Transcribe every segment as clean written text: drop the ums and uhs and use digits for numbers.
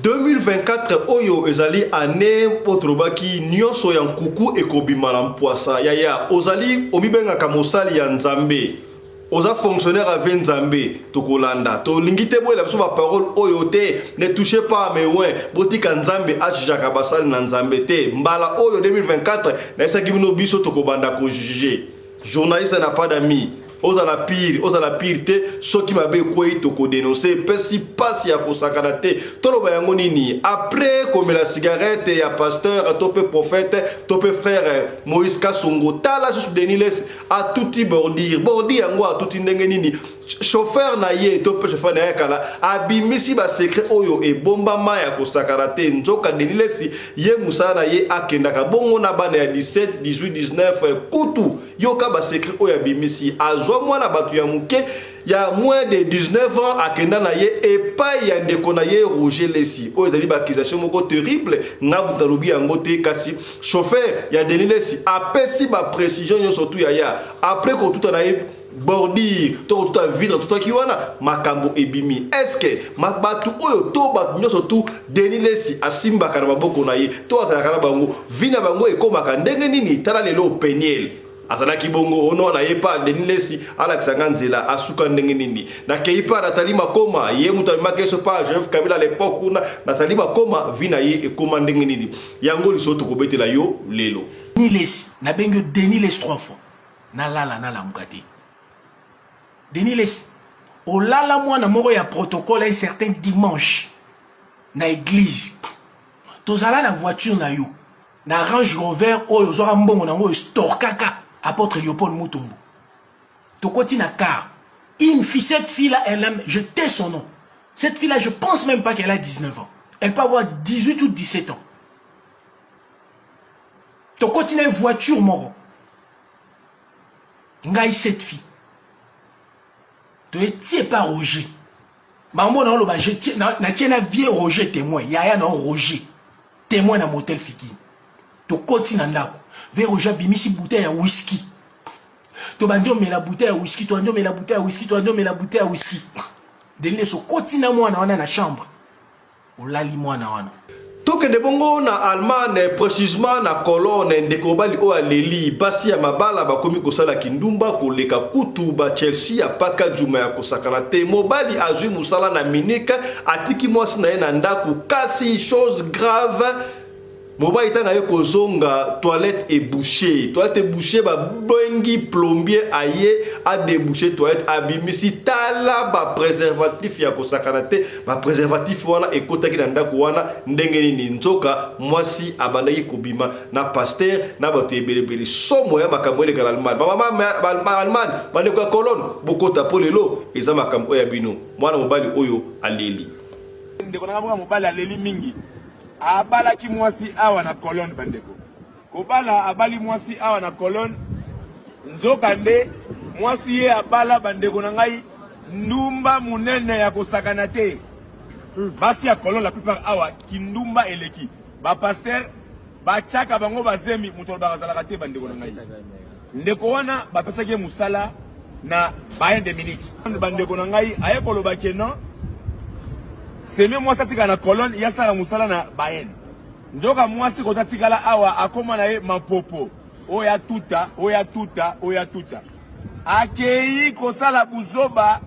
2024 oyo ezali annee mpo tolobaki nyonso ya nkuku ekobima na mpwasa. Yaya, ozali omibengaka mosali ya Nzambe, oza fonctionnaire ave Nzambe, tokolanda. Tolingi te boyela biso ba parole oyo te, ne touchez pas à mes oints. Botika Nzambe ajujaka basali na Nzambe te. Mbala oyo 2024 nayesaki bino biso tokobanda ko juger. Journaliste n'a pas d'amis. Ozala pire, ozala pire te, soki mabe ekwei toko denoncer, epesi pasi ya kosakana te. Toloba yango nini? Après komela cigarette ya pasteur to pe prophète to pe frère Moïse Kasongo, tala susu Denis Lessie atuti bordure. Bordure yango atuti ndenge nini? Chauffeur na ye to pe chauffeur na ye kala abimisi ba secret oyo ebombama ya kosakana te. Nzoka Denis Lessie ye musala na ye akendaka bongo na bana ya 17, 18, 19 kutu yoka ba secret oyo abimisi. Azwa mwana bato ya moke ya moins de 19 ans akenda na ye epai ya ndeko na ye Roger Lessie. Oyo ezali ba accusation moko terrible, nga moto nalobi yango te, kasi chauffeur ya Denis Lessie apesi ba precision nyonso tu yaya après kotuta na ye bordure to kotuta vidre atutaki wana makambo ebimi. Est-ce bato oyo to bato nyonso tu Denis Lessie asimbaka na maboko na ye to azalaka na bango, vie na bango ekomaka ndenge nini? Tala lelo Peniel azalaki bongo ono na ye pa Denis Lessie alakisa nga nzela asuka ndenge nini. Nakei pa Nathalie Makoma, ye moto amemaki eso pa Joseph Kabila à l'époque kuna. Nathalie Makoma vie na ye ekoma ndenge nini? Yango liso tokobetela yo lelo. Denis Lessie, nabengi yo Denis Lessie 3 fois. Nalala nalamuka te. Denis Lessie, olala mwana moko ya protocole un certain dimanche na église. Tozala na voiture na yo na Range Rover oyo ozwaka mbongo nango oyo storkaka apôtre Léopold Mutombo. Tokoti na car. Une fille, cette fille-là, elle aime, je tais son nom. Cette fille-là, je pense même pas qu'elle a 19 ans. Elle peut avoir 18 ou 17 ans. Tokoti na voiture moko. Ngai cette fille. Toyetie pa Roger. Bango na oloba je na tie na vieux Roger témoin, yaya na Roger témoin na motel Fiki. Tokoti na ndako. Vieux Roger abimisi bouteille ya whisky. Tobandi omela bouteille ya whisky, tobandi omela bouteille ya whisky, tobandi omela bouteille ya whisky. Denis Lessie okoti na mwana wana na chambre. Olali mwana wana. Tokende bongo na Allemagne, précisément na Cologne. Ndeko mobali oyo aleli basi ya mabala bakomi kosala kindumba koleka kutu ba Chelsea ya paka juma ya kosakana te. Mobali azwi mosala na Munich, atiki mwasi na ye na ndako, kasi chose grave, mobali ntango aye kozonga toilette ebouché, toilette ebouché, babengi plombier aye adébouché toilette, abimisi tala ba préservatif ya kosakana te. Ba préservatif wana ekotaki na ndako wana ndenge nini? Nzoka mwasi abandaki kobima na pasteur na bato ebelebele. Somo ya makambo eleka na Allemagne. Bamama Allemagne, bandeko ya Cologne, bokota po lelo eza makambo oyo ya bino. Mwana mobali oyo aleli. Ndeko na nga mobali aleli mingi. Abalaki mwasi awa na Cologne bandeko. Kobala abali mwasi awa na Cologne. Nzoka nde mwasi ye abala bandeko na ngai ndumba munene ya kosakana te. Basi ya Cologne la plupart awa kindumba eleki. Ba pasteur bachaka bango bazemi moto alobaka azalaka te bandeko na ngai. Ndeko wana bapesaki ye mosala na Bayern de Munich. Bandeko na ngai aye koloba ke non, semi mwasi atikala na Cologne, ye asala mosala na Bayern. Nzoka mwasi kota atikala awa akoma na ye mapopo oyo atuta, oyo atuta, oyo atuta. Akei kosala buzoba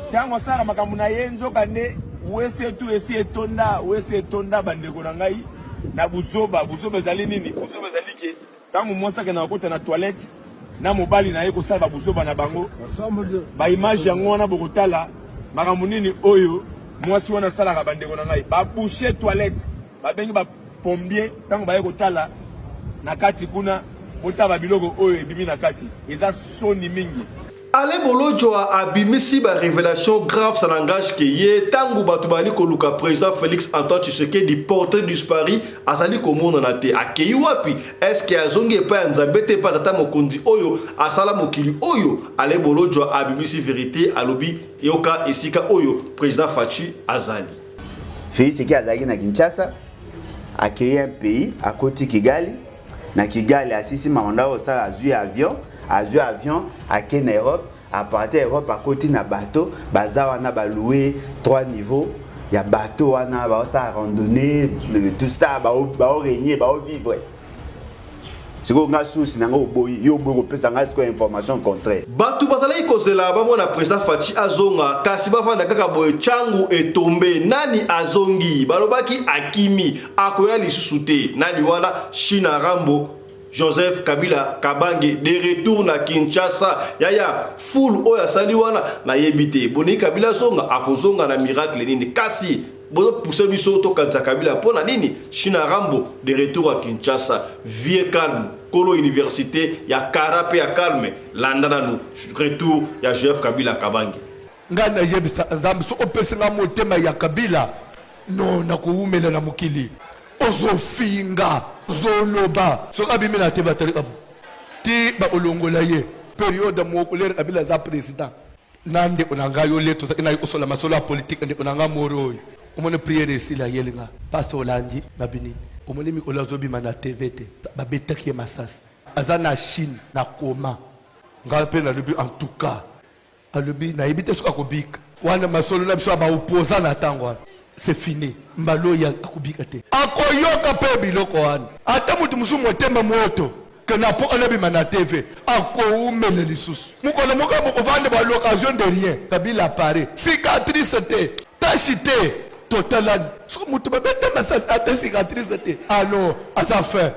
ntango asala makambo na ye, nzoka nde wese tu esi etonda, wese etonda bandeko na ngai na buzoba. Buzoba ezali nini? Buzoba ezali ke ntango mwasi akendaka kokota na toilette na mobali na ye kosala babuzoba na bango, ba image yango wana bokotala makambo nini oyo mwasi wana asalaka bandeko na ngai. Babouche toilette, babengi ba pompier, ntango baye kotala na kati kuna, botala biloko oyo ebimi na kati, eza soni mingi. Ale Bolodjwa abimisi ba révélation grave, ça n'engage que ye. Tangu bato bali koluka président Félix Antoine Tshisekedi porté disparu, azali komonana te, akei wapi? Est-ce que azongi epai ya Nzambe te, epai tata mokonzi oyo asala mokili oyo? Ale Bolodjwa abimisi vérité, alobi yoka esika oyo président Fatshi azali. Félix Tshisekedi azalaki na Kinshasa, akei un pays, akoti Kigali. Na Kigali asisi makambo osala, azwi avion, azwi avion akei na Europe. À partir ya Europe akoti na bateau, baza wana baloué 3 niveaux. ya bateau wana baosala randonnée, tout ça, baorégner, baovivre. Sikoyo nga source na nga oboyi, yo oboyi kopesa ngai sikoyo information contraire. Bato bazalaki kozela bamona président Fatshi azonga, kasi bavanda kaka boye. Ntango etombe, nani azongi? Balobaki akimi, akoya lisusu te. Nani wana? China Rambo, Joseph Kabila Kabange, de retour na Kinshasa. Yaya, foule oyo asali wana, nayebi te. Boningi Kabila azonga, akozonga na miracle nini? Kasi bozopuse biso tokanisa Kabila mpo na nini? China Rambo de retour à Kinshasa, vie calme, kolo université ya kara mpe ya calme. Landa nanu retour ya Joseph Kabila Kabange. Ngai nayebisa Nzambe, soki opesi ngai motema ya Kabila, no nakowumela na mokili. Ozofinga, ozoloba, soki abimi na te, batali ti bakolongola ye. Periode moko lere Kabila aza président na ndeko na ngai oyo tozalaki na ye kosola masolo ya politike, ndeko na ngai moro oyo omoni priere esili, ayeli nga mpasi, olandi na binini, omoni mikolo azobima na TV te, babetaki ye masasi, aza na Chine na koma. Ngai mpe nalobi, en tout cas alobi nayebi te soki akobika. Wana masolo na biso ya baopposant na ntango wana, c'est fini. Mbala oyo akobika te, akoyoka mpe biloko wana. Ata moto mosusu motema moto ke na po anabima na TV, akoumela lisusu mokolo moko bokovanda ba l'occasion de rien. Kabila apparaît, cicatrice te, tache te, totalani soki moto babeta masasi, ata cicatrice te, alors aza fin.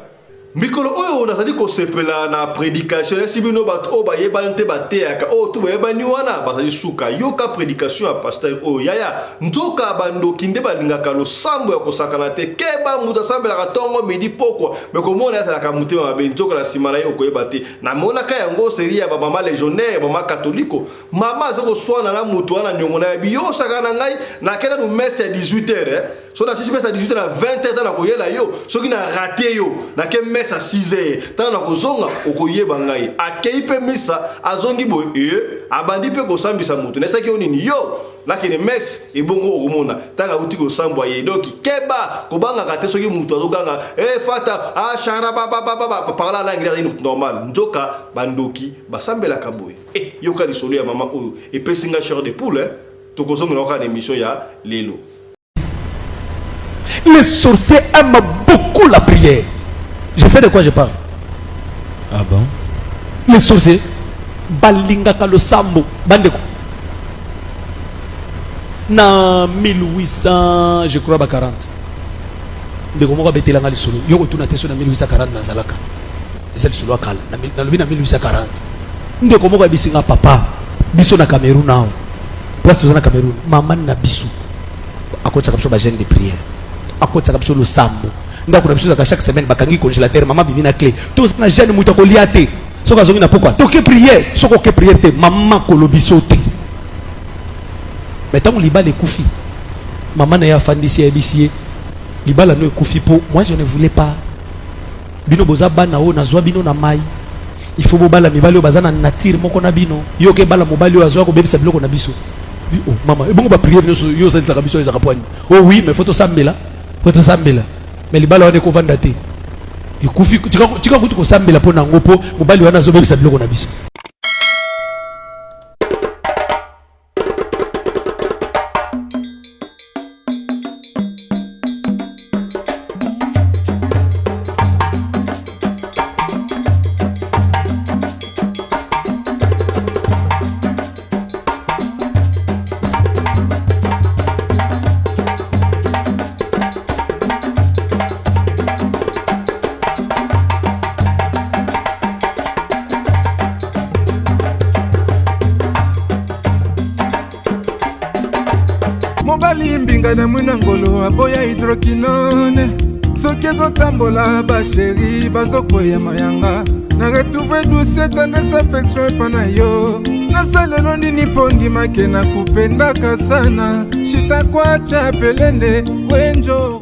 Mikolo oyo nazali kosepela na prédication. Nayesi bino, bato oyo bayebani te bateyaka, oyo to bayebani wana bazali suka. Yoka prédication ya pasteur oyo. Yaya, nzoka bandoki nde balingaka losambo ya kosakana te. Keba, moto asambelaka ntongo, midi, pokwa, me komona azalaka motema mabe, nzoka na nsima na ye okoyeba te. Namonaka yango série ya bamama légionnaire, mama katoliko. Mama aza koswana na moto wana, niongo na yebi yo, osaka na ngai, nakenda no messe ya 18 heures, eh? So na sisi messe ya 18 heures, na 20 heures ntango nakoyela yo, soki na rate yo, nake messe ya 6 heures, ntango nakozonga okoyeba ngai. Akei mpe misa, azongi boye, e abandi mpe kosambisa moto. Naesaki yo nini? Yo nakende messe, ebongo okomona ntango auti kosambwa ye. Donc keba, kobangaka te. Soki moto azoganga e fata ashara babababa, parla na anglais, azali normal. Nzoka bandoki basambelaka boye. E yoka lisolo ya mama oyo epesi nga chair de poule, eh? Tokozongela kaka na émission ya lelo. Les sorciers aiment beaucoup la prière. Je sais de quoi je parle. Ah bon? Les sorciers, balingaka losambo, bandeko. Na 1800, je crois, ba 40. Ndeko moko abetelanga lisolo. Yo kotuna te so na 1840 nazalaka. Eza lisolo ya kala. Nalobi na 1840. Ndeko moko ayebisi nga, papa, biso na Cameroun awa. Place toza na Cameroun, mama na biso akotisaka biso ba jeûne de prière, akotisaka biso losambo. Ndako na biso ezalaka chaque semaine bakangi congélateur, mama bimi na clé, toza na jeûne, moto akolia te. Soki azongi na pokwa, toke prière. Soki oke prière te, mama kolobi so te. Mais ntango libala ekufi, mama na ye afandisi, ayebisi ye: libala no ekufi mpo moi je ne voulais pas. Bino boza bana oyo nazwa bino na mai, il faut bobala mibali oyo baza na nature moko na bino. Yo ke bala mobali oyo azwa kobebisa biloko na biso. Oh, mama, ebongo baprière nyonso yo osalisaka biso ezaka poani? Oh oui, mais faut tosambela, po tosambela, mais libala wana ekovanda te, ekufi. Tika kutu kosambela mpo na yango, mpo mobali wana azobebisa biloko na biso. Mobali mbinga na mwina ngolo aboya hydroquinone, soki ezotambola basheri bazokweya mayanga. Na retrouve douce, tendresse, affection epa na yo. Nasalelo nini mpo ndimake na kupendaka sana shitakwacha pelende wenjoro.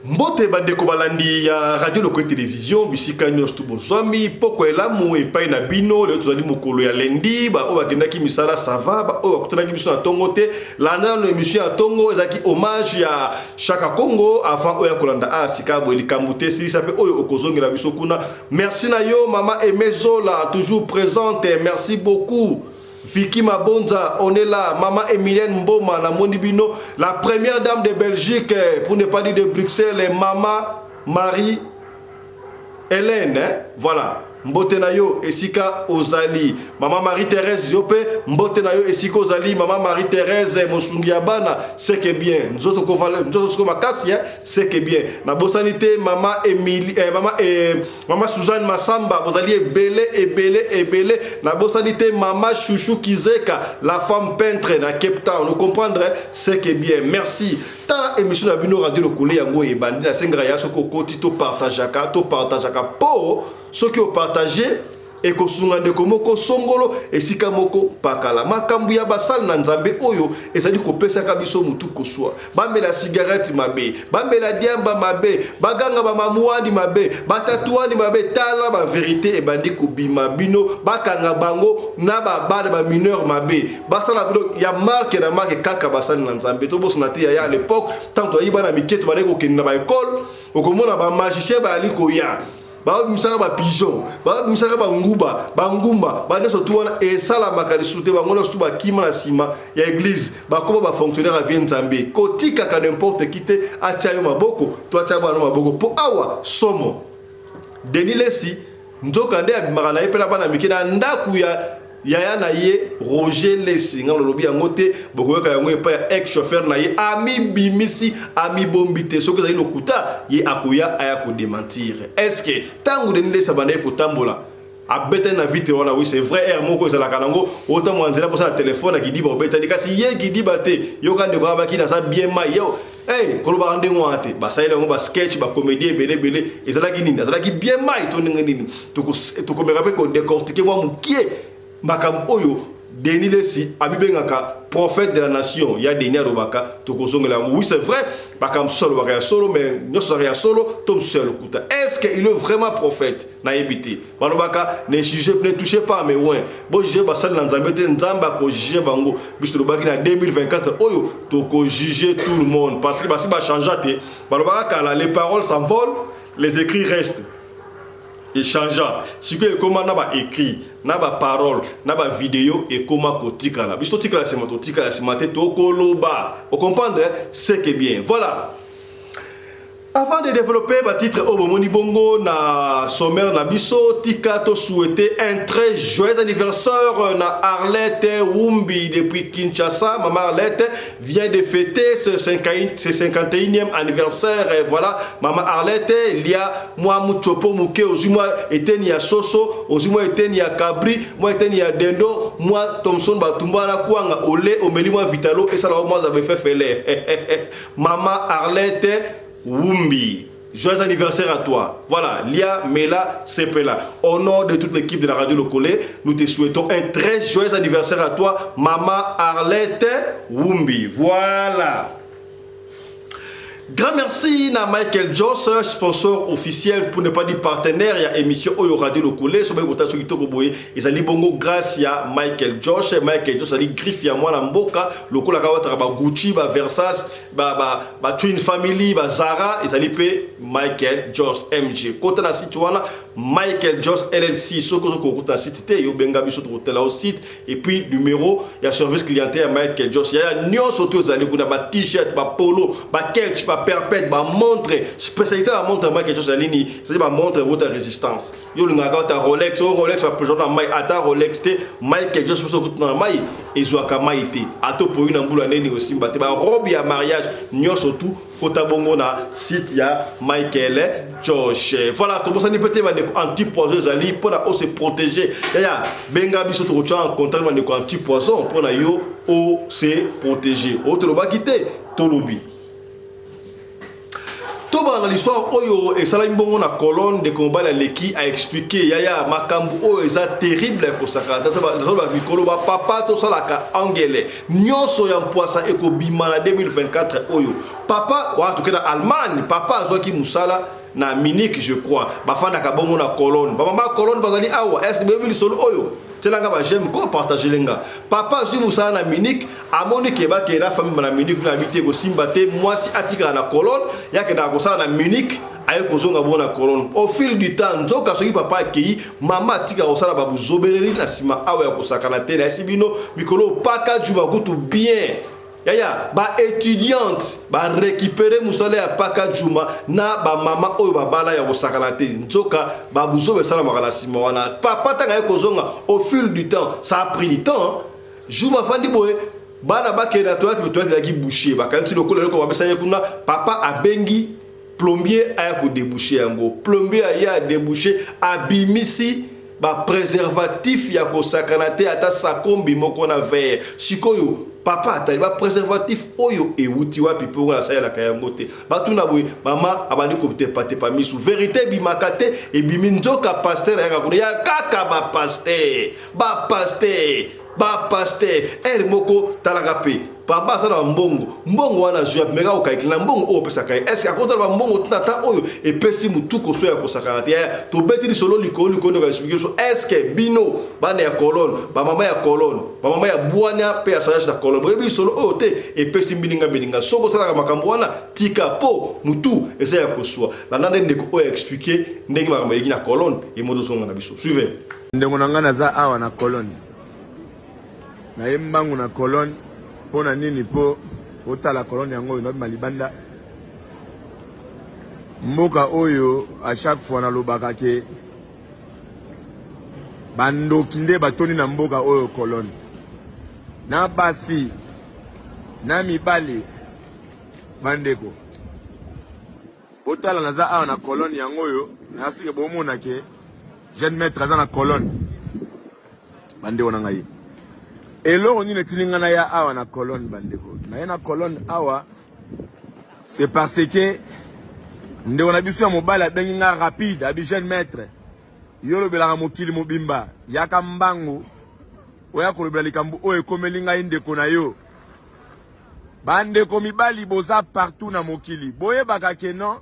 Mbote bandeko balandi ya Radio Lokole Télévision, bisika nyonso tu bozwami, poko elamu epai na bino. Lelo tozali mokolo ya lundi. Baoyo bakendaki misala, ça va. Baoyo bakutanaki biso na ntongo te, landa nano émission ya ntongo, ezalaki hommage ya Chaka Congo. Avant oyo ya kolanda a sika boye, likambo te, silisa mpe oyo okozongela biso kuna. Merci na yo mama Emezola, toujours présente, merci beaucoup. Vicky Mabonza, on est là. Maman Emilienne Mboma, la Bino, la première dame de Belgique, pour ne pas dire de Bruxelles, et Maman Marie Hélène, hein? Voilà. Mbote na yo esika ozali. Maman Marie-Thérèse yo pe mbote na yo esika ozali. Maman Marie-Thérèse mosungi ya bana, c'est que bien. Nzoto kovale, nzoto siko makasi, hein? C'est que bien. Na bosani te maman Emilie, eh, maman, eh, Mama Suzanne Massamba, bozali ebele ebele ebele. Na bosani te mama Chouchou Kizeka, la femme peintre na Cape Town. Vous comprendre c'est que bien. Merci. Tala émission na bino radio lokole yango ebandi na sengaka ya soko okoti to partageaka, to partageaka po soki o partager ekosunga ndeko moko songolo esika moko pakala. Makambo ya basali na Nzambe oyo ezali kopesaka biso mutu koswa. Bamela cigarette mabe, bamela diamba mabe, baganga ba mamuani mabe, batatuani mabe. Tala ba verite ebandi kobima bino, bakanga bango na ba bana ba mineur mabe, basala bino ya marque na marque kaka basali na Nzambe. Tobosana te yaya, à l'époque tango toyaki bana mike, tobandaki kokende na ba école, okomona ba magicien bayali koya, babimisaka ba pigeon, babimisaka banguba, bangumba, banyoso tu wana esalamaka lisusu te. Bango nyonso tu bakima na nsima ya église, bakoma ba fonctionnaire ya vie Nzambe. Kotikaka n'importe qui te atia yo maboko to atia bana maboko, po awa somo. Denis Lessi nzoka nde abimaka na ye mpe na bana mike na ndako ya yaya na ye Roger Lessi. Nga nalobi yango te, bokoyoka yango epai ya ex chauffeur na ye. Amibimisi, amibombi te. Soki ezali lokuta, ye akoya aya kodementir. Est ce que ntango Denis Lessi abandaki kotambola, abetani na vitre wana? Oui, c'est vrai, aire moko ezalaka nango, otambola nzela mposala telefone ya kidiba, obetani, kasi ye kidiba te. Yoka ndeko abaki naza bien mai yo. Hey, kolobaka ndenge wana te. Basaleli yango basketch, bacomédie ebele ebele. Ezalaki nini? Azalaki bien mai to ndenge nini? Tokomeka mpe kodécortiquer mwa mokie makambo oyo Denis Lessi amibengaka prophète de la nation. Ya Denis alobaka, tokozongela yango. Oui, c'est vrai, makambo mosusu alobaka ya solo, mais nyonso ezalaka ya solo to mosusu ya lokuta? Est ce que il est vraiment prophète? Nayebi te. Balobaka ne juge, ne touchez pas mes oints. Bojuge basali na Nzambe te, Nzambe akojuge bango. Biso tolobaki na 2024 oyo tokojuge tout le monde, parce que basi bachangea te. Balobaka kala, les paroles s'envolent, les écrits restent. Echangea sikoyo, ekóma na baécrit, na baparole, na bavideo, ekóma kotikala. Biso totikala nsima, totikala nsima te, tokoloba. Ocomprendre, c'est que bien. Voilà. Avant de développer ba titre oyo bomoni bongo na sommaire na biso, tika to souhaiter un très joyeux anniversaire na Arlette Wumbi depuis Kinshasa. Maman Arlette vient de fêter ce 51e anniversaire. Et voilà, Maman Arlette, il y a moi muchopo muke, ozwi mwa eteni ya soso, ozwi mwa eteni ya kabri, mwa eteni ya dendo, mwa Thomson batumba na kwanga, ole omeli mwa vitalo esala mwa zabe fefele. Maman Arlette Wumbi, joyeux anniversaire à toi. Voilà, Lia, Mela, Sepela. Au nom de toute l'équipe de la radio Lokole, nous te souhaitons un très joyeux anniversaire à toi, Maman Arlette Wumbi. Voilà. Grand merci na Michael Joss, sponsor officiel, pour ne pas dire partenaire ya émission oyo Radio Lokole. Soki kota soki toko boye, ezali bongo grâce ya Michael Josh. Michael Josh ali griffe ya mwana mboka, lokola ka wataka ba Gucci, ba Versace, ba ba, ba Twin Family, ba Zara, ezali pe Michael Josh MG. Kota na site wana Michael Josh LLC, soki ozo kokota na site te, yo benga biso tokotela au site et puis numéro ya service clientèle ya Michael Josh. Ya nyonso to ezali kuna, ba t-shirt, ba polo, ba ketch, ba perpète, ba montre, spécialité ya montre Michael Josh ezali nini? C'est ba montre haute résistance. Yo olingaka ata Rolex, o Rolex ba présent na mai, ata Rolex te, Michael Josh biso okuta na mai ezwaka mai te. Ata opoyi na mbula neni osimba te. Ba robe ya mariage nyonso tu kota bongo na site ya Michael Josh. Voilà, tobosani mpe te bandeko anti-poison ezali mpona ose protéger. Yaya, benga biso, tokotia en contact bandeko anti-poison mpona yo ose protéger. Oyo tolobaki te, tolobi. Tobala na l'histoire oyo esalami bongo na Cologne. Ndeko mobali aleki aexpliquer yaya makambo oyo eza terrible ya kosakana. Tozoloba mikolo bapapa tosalaka angele, nyonso ya mpwasa ekobima na 2024 oyo. Papa wana toke na Allemagne, papa azwaki mosala na Munich, je crois. Bafandaka bongo na Cologne. Bamama Cologne bazali awa, est ce boyebi lisolo oyo? Tiela nga ba j'aime ko partager nga. Papa azwi mosala na Munich, amoni ke bakende na famille na Munich na bite kosimba te, mwasi atikala na Cologne, ye akendaka kosala na Munich, aye kozonga bongo na Cologne. Au fil du temps, nzoka soki papa akei, mama atikaka kosala ba buzobereli na nsima awa ya kosakana te. Nayesi bino mikolo paka juma kutu bien. Yaya, ba étudiante ba récupérer mosala ya paka juma na ba mama oyo babala ya kosakana te. Nzoka ba buzoba esalamaka na nsima wana. Papa ntango aye kozonga au fil du temps, ça a pris du temps. Juma afandi boye, bana bakende na toilette, toilette ezalaki bouché, bakanisi lokola eloko bapesa ye kuna. Papa abengi plombier aya kodebouche yango. Plombier aya adebouche, abimisi ba préservatif ya kosakana te, ata sakombi moko na verre. Sikoyo papa atali ba préservatif oyo ewuti wapi mpo ngo nasalelaka yango te. Batuna boye, mama abandi kotepatepa misu, verité ebimaka te, ebimi. Nzoka pasteur ayaka kuna ya kaka ba pasteur, ba pasteur, ba pasteur ere moko. Talaka mpe papa aza na bambongo, mbongo wana azwi wapi? Meka kokakila na mbongo oyo opesaka ye, eske akotala bambongo tina ta oyo epesi motuko so ya kosakana te? Yaya, tobeti lisolo likolo likolo, ndeko explique biso. Eske bino bana ya Cologne, bamama ya Cologne, bamama ya bwania mpe ya sagesse na Cologne, boyebi lisolo oyo te? Epesi mbilinga mbilinga. Soki osalaka makambo wana, tika, mpo mutu eza ya koswa. Landa nde ndeko oyo explique ndenge makambo eleki na Cologne, ye moto ozonga na biso. Suivez. Ndeko na ngai, naza awa na Cologne, naye mbangu na Cologne. Mpo na nini? Mpo otala Cologne yango oyo, nabima libanda. Mboka oyo, à chaque fois nalobaka ke bandoki nde batondi na mboka oyo Cologne, na basi na mibali. Bandeko, botala, naza awa na Cologne yango oyo, nasike bomona ke jeune maître aza na Cologne. Bandeko na ngai, eloko nini etindi ngai naya awa na Cologne? Bandeko, naye na Cologne awa, c'est parce que ndeko na biso ya mobali abengi nga rapide, abi: "Jeune maître, yo olobelaka mokili mobimba, yaka mbangu oya kolobela likambo oyo ekomeli ngai ndeko na yo." Bandeko mibali, boza partout na mokili, boyebaka ke non,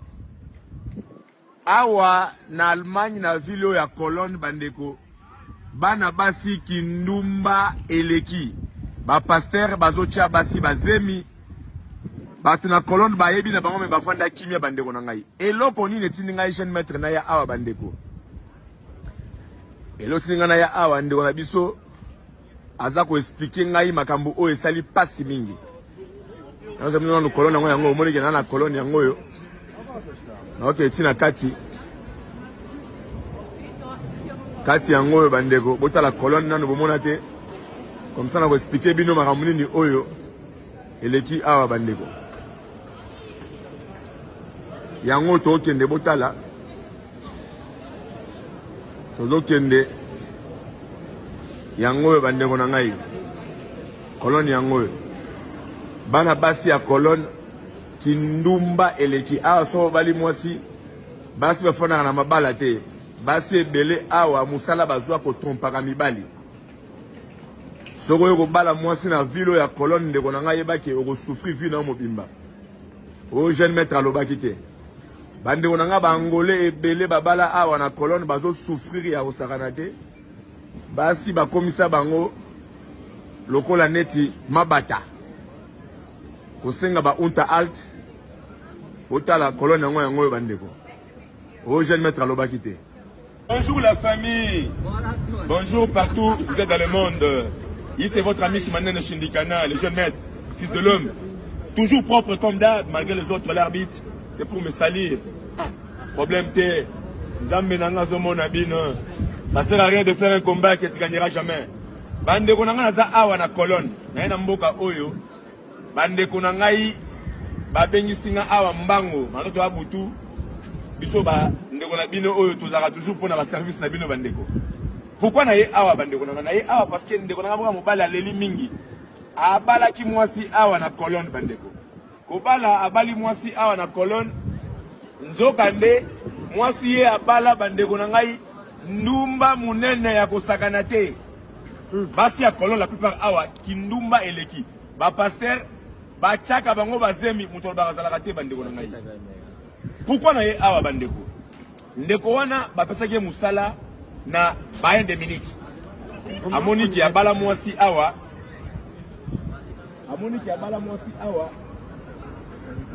awa na Allemagne, na ville oyo ya Cologne, bandeko, bana basi kindumba eleki, bapasteur bazotia basi bazemi. Bato na Cologne bayebi na bango, me bafanda kimia. Bandeko na ngai, eloko nini etindi ngai jeune maître na ya awa? Bandeko, eloko etindi ngai na ya awa, ndeko na biso aza koexpliquer ngai makambo oyo esali mpasi mingi. Naza bino nanu Cologne yango, yango omoni ke na na Cologne yango oyo, naoke eti na kati kati yango oyo. Bandeko, botala Cologne nanu bomona te, comme ça na koexpliquer bino makambo nini oyo eleki awa. Bandeko, yango tokende, botala, tozokende yango oyo. Bandeko na ngai, Cologne yango oyo. Bana basi ya Cologne, kindumba eleki awa. So obali mwasi, basi bafandaka na mabala te. Basi ebele awa, mosala bazwa kotrompaka mibali. Soki oyo kobala mwasi na ville oyo ya Cologne, ndeko na ngai, yebaki okosouffrir vie na yo mobimba. Oyo jeune maître alobaki te. Bandeko na ngai, baangolais ebele babala awa na Cologne bazosouffrir ya kosakana te. Basi bakomisa bango lokola neti mabata, kosenga ba Unterhalt. Botala Cologne yango, yango oyo. Bandeko, oyo jeune maître alobaki te. Bonjour la famille. Bonjour partout, vous êtes dans le monde. Ici c'est votre ami Simanene Shindikana, le jeune maître, fils de l'homme. Toujours propre comme d'hab, malgré les autres l'arbitre. C'est pour me salir. Problème te. Nzambe na nga azomona bino. Ça sert à rien de faire un combat que tu gagneras jamais. Bandeko na nga, naza awa na Cologne. Naye na mboka oyo. Bandeko na ngai, babengisi nga awa mbango. Manoto ya butu. Biso bandeko na bino oyo tozalaka toujours mpona baservice na bino. Bandeko, pourquoi na ye awa? Bandeko na ngai, na ye awa parce que ndeko na ngai moko mobali aleli mingi. Abalaki mwasi awa na Cologne. Bandeko, kobala, abali mwasi awa na Cologne, nzoka nde mwasi ye abala, bandeko na ngai, ndumba monene ya kosakana te. Basi ya Cologne, la plupart awa, kindumba eleki, bapasteur batiaka bango bazemi, moto alobaka azalaka te. Bandeko na ngai, pourquoi na ye awa? Bandeko, ndeko wana bapesaki ye mosala na Bayern de Munich. Amoni ke abala mwasi awa, amoni ke abala mwasi awa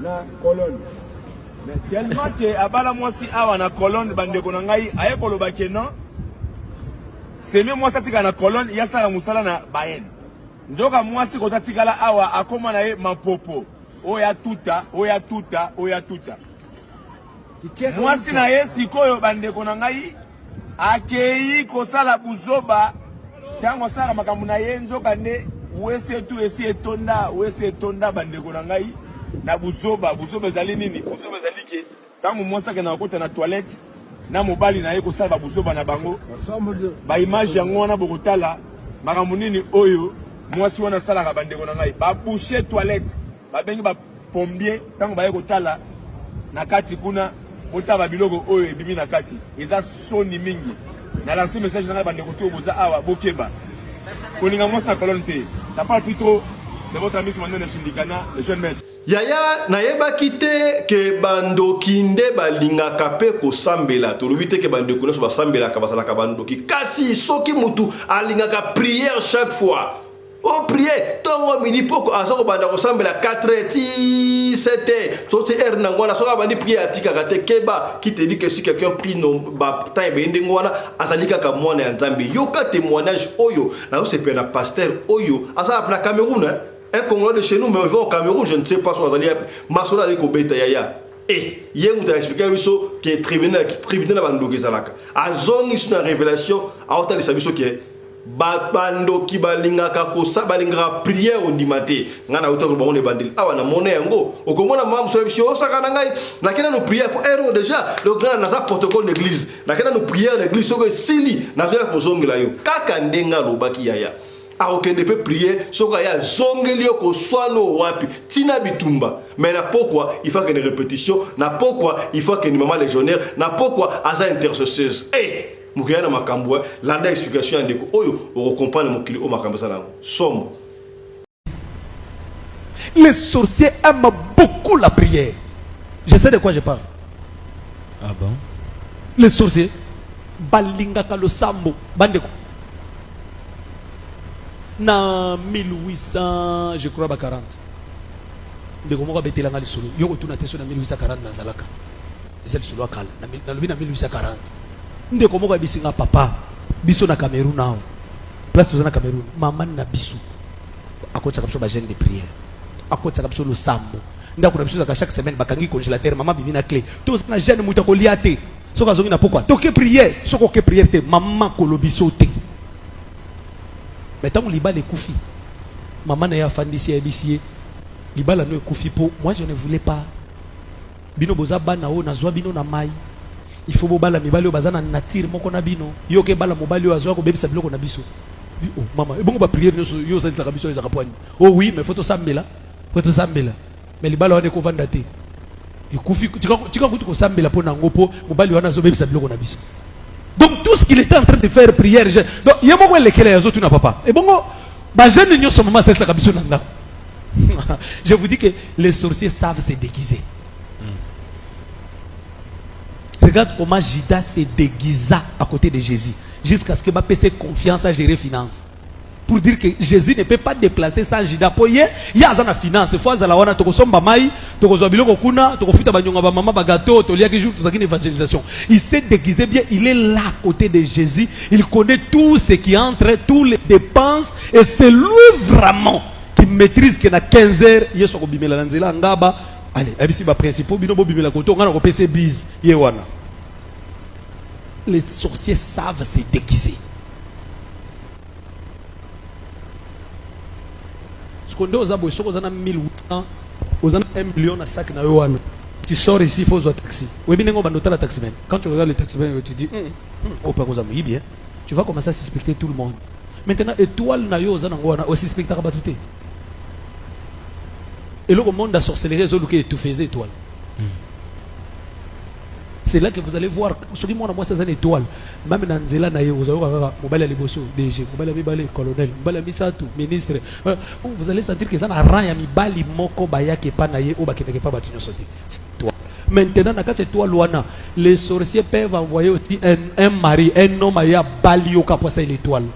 na Cologne. Mais tellement ke abala mwasi awa na Cologne, bandeko na ngai, aye koloba ke non, c'est mieux mwasi atikala na Cologne, ye asala mosala na Bayern. Nzoka mwasi kota atikala awa akoma na ye mapopo, oyo atuta, oyo atuta, oyo atuta. Mwasi na ye sikoyo, bandeko na ngai, akeyi kosala buzoba. Ntango asalaka makambo na ye, nzoka nde wese tu esi etonda, wese etonda, bandeko na ngai, na buzoba. Buzoba ezali nini? Buzoba ezali ke ntango mwasi akendaka kokota na toilette na mobali na ye kosala babuzoba na bango, ba image yango wana bokotala makambo nini oyo mwasi wana asalaka. Bandeko na ngai, babouche toilette, babengi ba pompier. Ntango baye kotala na kati kuna, botala babiloko oyo ebimi na kati, eza soni mingi. Na lance message na ngai, bandeko to boza awa, bokeba kolinga mwasi na Cologne te. Ça parle plus trop. C'est votre ami Simandene Shindikana, le jeune maître. Yaya, nayebaki te ke bandoki nde balingaka mpe kosambela. Tolobi te ke bandeko nyonso basambelaka bazalaka bandoki, kasi soki mutu alingaka prière chaque fois, o prier ntongo, midi, poko, aza kobanda kosambela 4 heures ti 7 heures, so ti heure nango wana, soki abandi prière atikaka te. Keba, qui te dit que si quelqu'un prie no ba temps ebeye ndenge wana, azali kaka mwana ya Nzambe? Yoka témoignage oyo nazosepela na pasteur oyo aza na Cameroun, hein? Un Congolais de chez nous, mais on va au Cameroun, je ne sais pas so azali masolo azali kobeta. Yaya, e ye moto aexplike biso ke tribunal, tribunal ya bandoki ezalaka. Azongi so na révélation, aotalisa biso ke bandoki balingaka kosa, balingaka prière. Ondima te, ngai nauta koloba ngo na ebandeli awa. Namona yango, okomona mama mosu biso osaka na ngai, nakei nano prière po heure oyo déjà, donc ngai naza protocole na église, nakei nano prière na église, soki esili nazoya kozongela yo. Kaka ndenge alobaki, yaya, akokende mpe prière, soki aye azongeli yo koswana wapi, ntina bitumba. Mais na pokwa il faut akende répétition, na pokwa il faut akende mama légionnaire, na pokwa aza intercesseuse. E mokili ya na makambo. Landa explication ya ndeko oyo, okocomprendre mokili oyo makambo eza nango somo. Les sorciers aiment beaucoup la prière. Je sais de quoi je parle. Ah bon? Les sorciers, balingaka losambo, bandeko. Na 1800, je crois, ba 40. Ndeko moko abetelanga lisolo. Yo kotuna te so na 1840 nazalaka. Eza lisolo ya kala. Nalobi na 1840. Ndeko moko ayebisi nga: "Papa, biso na Cameroun awa, place toza na Cameroun, mama na biso akotisaka biso bajeûne de prière, akotisaka biso losambo. Ndako na biso ezalaka chaque semaine bakangi congélateur, mama bimi na clé, toza na jeûne, moto akolia te. Soki azongi na pokwa, toke prière. Soki oke prière te, mama kolobi so te." Mais ntango libala ekufi, mama na ye afandisi, ayebisi ye: "Libala no ekufi mpo moi je ne voulais pas. Bino boza bana oyo nazwa bino na mai, il faut bobala mibali oyo baza na nature moko na bino. Yo ke bala mobali oyo azwa kobebisa biloko na biso." "Oh, mama, ebongo baprière nyonso yo osalisaka biso ezaka poani?" "Oh oui, mais faut tosambela, po tosambela. Mais libala wana ekovanda te, ekufi. Tika kutu kosambela mpo na yango, mpo mobali wana azobebisa biloko na biso." Donc tout ce qu'il était en train de faire, prière, jeûne, donc ye moko elekela ye, azotuna: "Papa, ebongo bajeûne nyonso mama asalisaka biso na ndako?" Je vous dis que les sorciers savent se déguiser. Regarde comment Judas se déguisa à côté de Jésus jusqu'à ce que bapesa confiance à gérer finance, pour dire que Jésus ne peut pas déplacer sans Judas, po ye ye aza na finance, faut azala wana, tokosomba mai, tokozwa biloko kuna, tokofuta banyonga bamama, bagato toliaki jour tozalaki na évangélisation. Il s'est déguisé bien, il est là à côté de Jésus, il connaît tout ce qui entre, toutes les dépenses, et c'est lui vraiment qui maîtrise que na 15 heures Yesu akobimela na nzela ngaba. Allez, ayebisi baprincipaux: "Bino bobimela koto, nga na kopesa bise ye wana." Les sorciers savent se déguiser. Siko nde oza boye, soki oza na 1800, oza na 1 million na sac na yo wana, tu sors ici, il faut ozwa taxi. Oyebi ndenge obanda otala taximan. Quand tu regardes le taximan, tu dis: Oyo mpe akoza moyibi, hein." Tu vas commencer à suspecter tout le monde. Maintenant étoile na yo oza nango wana, osuspectaka bato te. Eloko monde ya sorcellerie ezoluka étouffer eza étoile. C'est là que vous allez voir, soki mwana mwasi aza na étoile, même na nzela na ye ozayoka kaka mobali ya liboso DG, mobali ya mibale colonel, mobali ya misato ministre. Vous allez sentir que eza na rang ya mibali moko bayaki epa na ye oyo bakendaka epa bato nyonso te. C'est étoile. Maintenant, na kati ya étoile wana, les sorciers peuvent envoyer aussi un mari, un homme aye abali yo ka po asala étoile.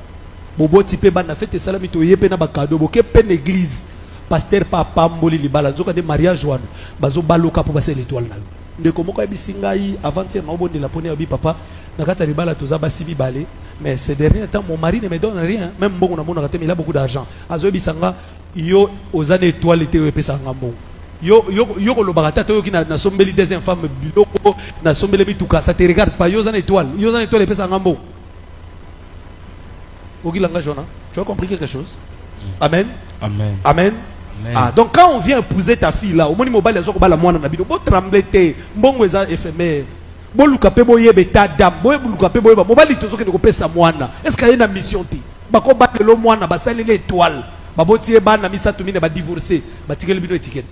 Boboti pe bana fete esalami toye pe na ba cadeau boke pe na eglise pasteur pa apamboli libala nzoka nde mariage wana bazo baloka po basala etoile na yo. Ndeko moko ayebisi ngai avant hier naobondela pona ye alobi papa na kati ya libala toza basi mibale mais ces derniers temps mon mari ne me donne rien meme mbongo namonaka te mais il a beaucoup d'argent azoyebisa nga yo oza na etoile te oyo epesaka nga mbongo yo yo yo kolobaka te ata oyoki na nasombeli deuxième femme biloko nasombeli mituka ça te regarde pas yo oza na etoile yo oza na etoile epesaka nga mbongo. Oki langage wana? Tu as compris quelque chose? Amen. Amen. Amen. Amen. Ah, donc quand on vient épouser ta fille là, omoni mobali azo kobala mwana na bino, bo trembler te, mbongo eza éphémère. Boluka pe boyeba état d'âme, boluka pe boyeba mobali tozokende kopesa mwana. Est-ce qu'il y a une mission te? Bako batelo mwana basaleli étoile. Baboti ye bana misato mine ba divorcer, batikeli bino étiquette.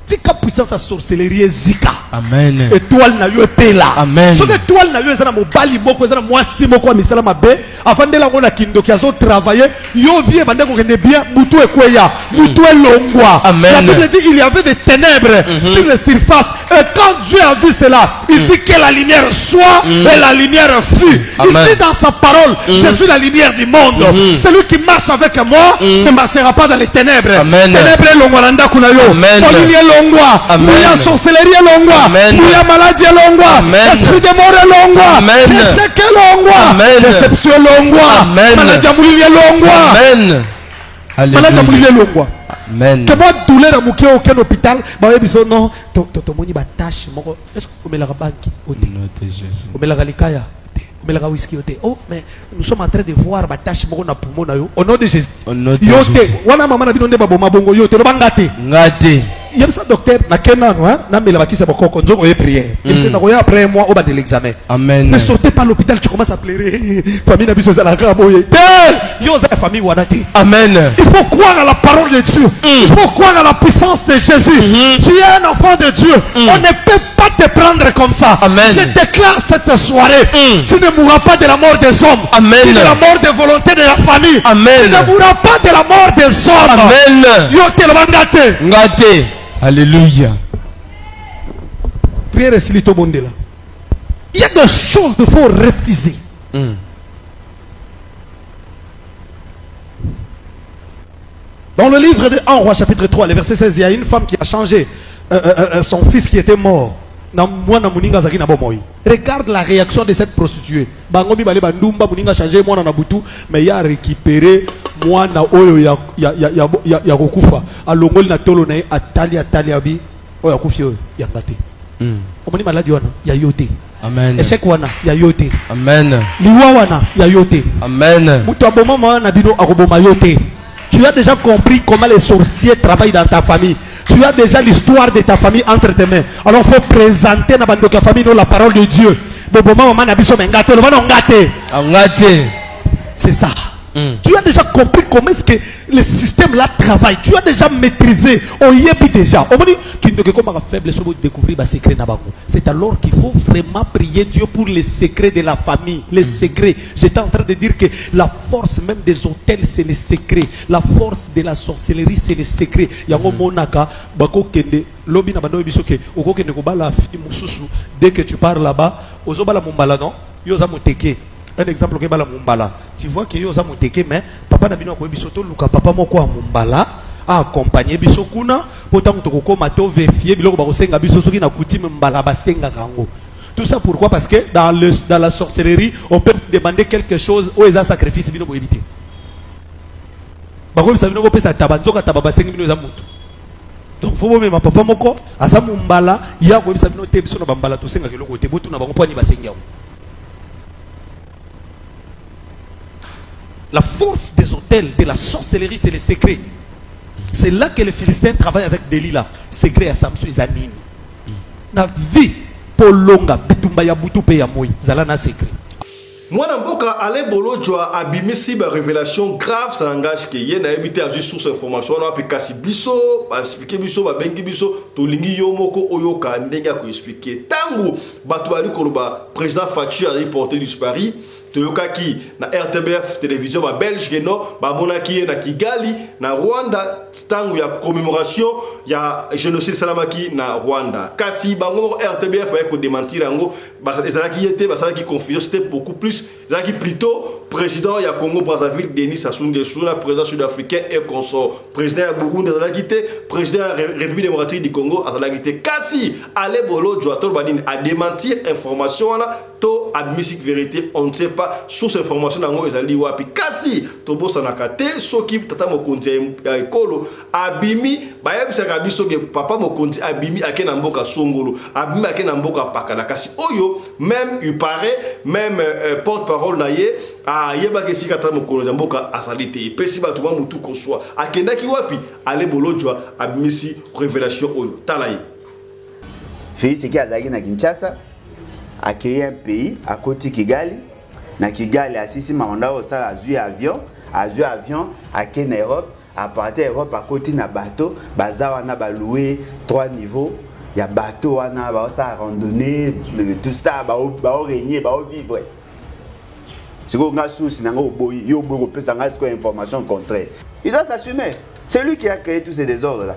Tika puissance ya sorcellerie ezika. Amen. Étoile na yo epela. Amen. Soki étoile na yo eza na mobali moko eza na mwasi moko ya misala mabe, avandela yango na kindoki azo travailler, yo vie ebanda kokende bien, butu ekweya, butu elongwa. Amen. La Bible dit il y avait des ténèbres sur les surfaces et quand Dieu a vu cela, il dit que la lumière soit et la lumière fut. Il Amen. dit dans sa parole, je suis la lumière du monde. Celui qui marche avec moi ne marchera pas dans les ténèbres. Amen. Ténèbres elongwa na ndako na yo. Amen. Molili elongwa. Amen. Nguya sorcellerie elongwa. Amen. Nguya maladie elongwa. Amen. Esprit de mort elongwa. Amen. Échec elongwa. Amen. Déception elongwa. Amen. Maladie ya molili elongwa. Amen. Maladie ya molili Alléluia. elongwa. Amen. Ke mwa douleur ya moke okende hôpital bayebi biso non tomoni ba tache moko. Est-ce que omelaka banki ote? Au nom de Jésus. Omelaka likaya te? Omelaka whisky te? Oh mais nous sommes en train de voir ba tache moko na poumon na yo. Au nom de Jésus. Au nom de Yo te. Jésus. Wana mama na bino nde baboma bongo yo te loba nga te. Nga te. Yebisa docteur na kena no hein na mela bakisa bokoko nzoko ye prière. Yebisa na koya après moi au bas de l'examen. Amen. Ne sortez pas à l'hôpital, tu commences à pleurer. Famille na biso ezalaka boye. Te! Yo oza ya famille wana te. Amen. Il faut croire à la parole de Dieu. Il faut croire à la puissance de Jésus. Tu es un enfant de Dieu. On ne peut pas te prendre comme ça. Amen. Je déclare cette soirée, tu ne mourras pas de la mort des hommes. Amen. Ni de la mort des volontés de la famille. Amen. Tu ne mourras pas de la mort des hommes. Amen. Yo te loba nga te. Nga te. Alléluia. Prière esili tobondela. Il y a des choses qu'il faut refuser. Dans le livre de 1 Roi chapitre 3, le verset 16, il y a une femme qui a changé son fils qui était mort. Na mwana moninga azalaki na bomoi. Regarde la réaction de cette prostituée. Bango mibale ba ndumba moninga changé mwana na butu, mais il a récupéré mwana oyo ya ya ya ya, ya, ya kokufa. Alongoli na tolo na ye atali atali abi oyo akufi oyo ya nga te. Omoni maladie wana ya yo te. Amen. Échec wana ya yo te. Amen. Liwa wana ya yo te. Amen. Moto aboma mwana na bino akoboma yo te. Tu as déjà compris comment les sorciers travaillent dans ta famille. Tu as déjà l'histoire de ta famille entre tes mains. Alors faut présenter dans la famille la parole de Dieu. Boboma mama na biso mais ngate, loba non ngate. Ngate. C'est ça. Tu as déjà compris comment est-ce que le système là travaille. Tu as déjà maîtrisé. Oyebi déjà. Omoni kindoki comme faible so découvrir ba secret na bango. C'est alors qu'il faut vraiment prier Dieu pour les secrets de la famille, les secrets. J'étais en train de dire que la force même des autels c'est les secrets. La force de la sorcellerie c'est les secrets. Yango monaka bako kende lobi na bando biso ke okokende kobala fi mususu dès que tu pars là-bas ozobala mumbala non yo oza moteke. Un exemple okebala mumbala. Tu vois que yo oza moteke mais papa na bino akoyebi biso toluka papa moko ya mumbala a accompagner biso kuna po tango tokokoma to vérifier biloko bakosenga biso soki na coutume mbala basengaka yango. Tout ça pourquoi? Parce que dans la sorcellerie, on peut demander quelque chose oyo eza sacrifice bino boyebi te. Bakoyebisa bino bopesa taba, nzoka taba basengi bino eza motu. Donc faut bomema papa moko aza mumbala ya koyebisa bino te biso na bambala tosengaka eloko te, botuna bango mpo ani basengi yango. La force des autels, de la sorcellerie, c'est les secrets. C'est là que les Philistins travaillent avec Delilah. Secret à Samson, ils animent. Na vie, polonga, bitumba ya butu pe ya moi, zala na secret. Mwana mboka Alain Bolodjwa abimisi ba révélation grave, ça engage que ye na yebi te azwi source information wana wapi, kasi biso ba expliquer biso, ba bengi biso, tolingi yo moko oyoka ndenge ya ko expliquer. Tangu bato bali koloba président Fatshi azali porté disparu, Toyokaki na RTBF television ba belge que non, bamonaki ye na Kigali na Rwanda ntango ya commémoration ya génocide esalamaki na Rwanda. Kasi bango moko RTBF baye kodementir yango, ezalaki ye te, basalaki confusion, c'était beaucoup plus, ezalaki plutôt président ya Congo Brazzaville Denis Sassou Nguesso na président sud-africain et consort. Président ya Burundi azalaki te, président ya République démocratique du Congo azalaki te. Kasi Ale Bolodjwa toloba nini, adementir information wana to abimisi vérité, on ne sait pas source information nango ezali wapi. Kasi tobosanaka te, soki tata mokonzi ya ekolo abimi, bayebisaka biso ke papa mokonzi abimi ake na mboka songolo, abimi ake na mboka pakala. Kasi oyo même il paraît même porte-parole na ye ayebaki esika tata mokonzi ya mboka azali te. Epesi bato mwa mutu koswa, akendaki wapi? Ale Bolodjwa abimisi révélation oyo, tala ye. Félix Tshisekedi azalaki na Kinshasa, akei un pays, akoti Kigali, na Kigali asisi makambo osala, azwi avion, azwi avion ake na Europe. À partir ya Europe akoti na bateau, baza wana balouer trois niveaux ya bateau wana, baosala randonnée, tout ça, baorégner, baovivre. Sikoyo nga source nango oboyi, yo oboyi kopesa ngai sikoyo information contraire. Il doit s'assumer, c'est lui qui a créé tous ces désordres là.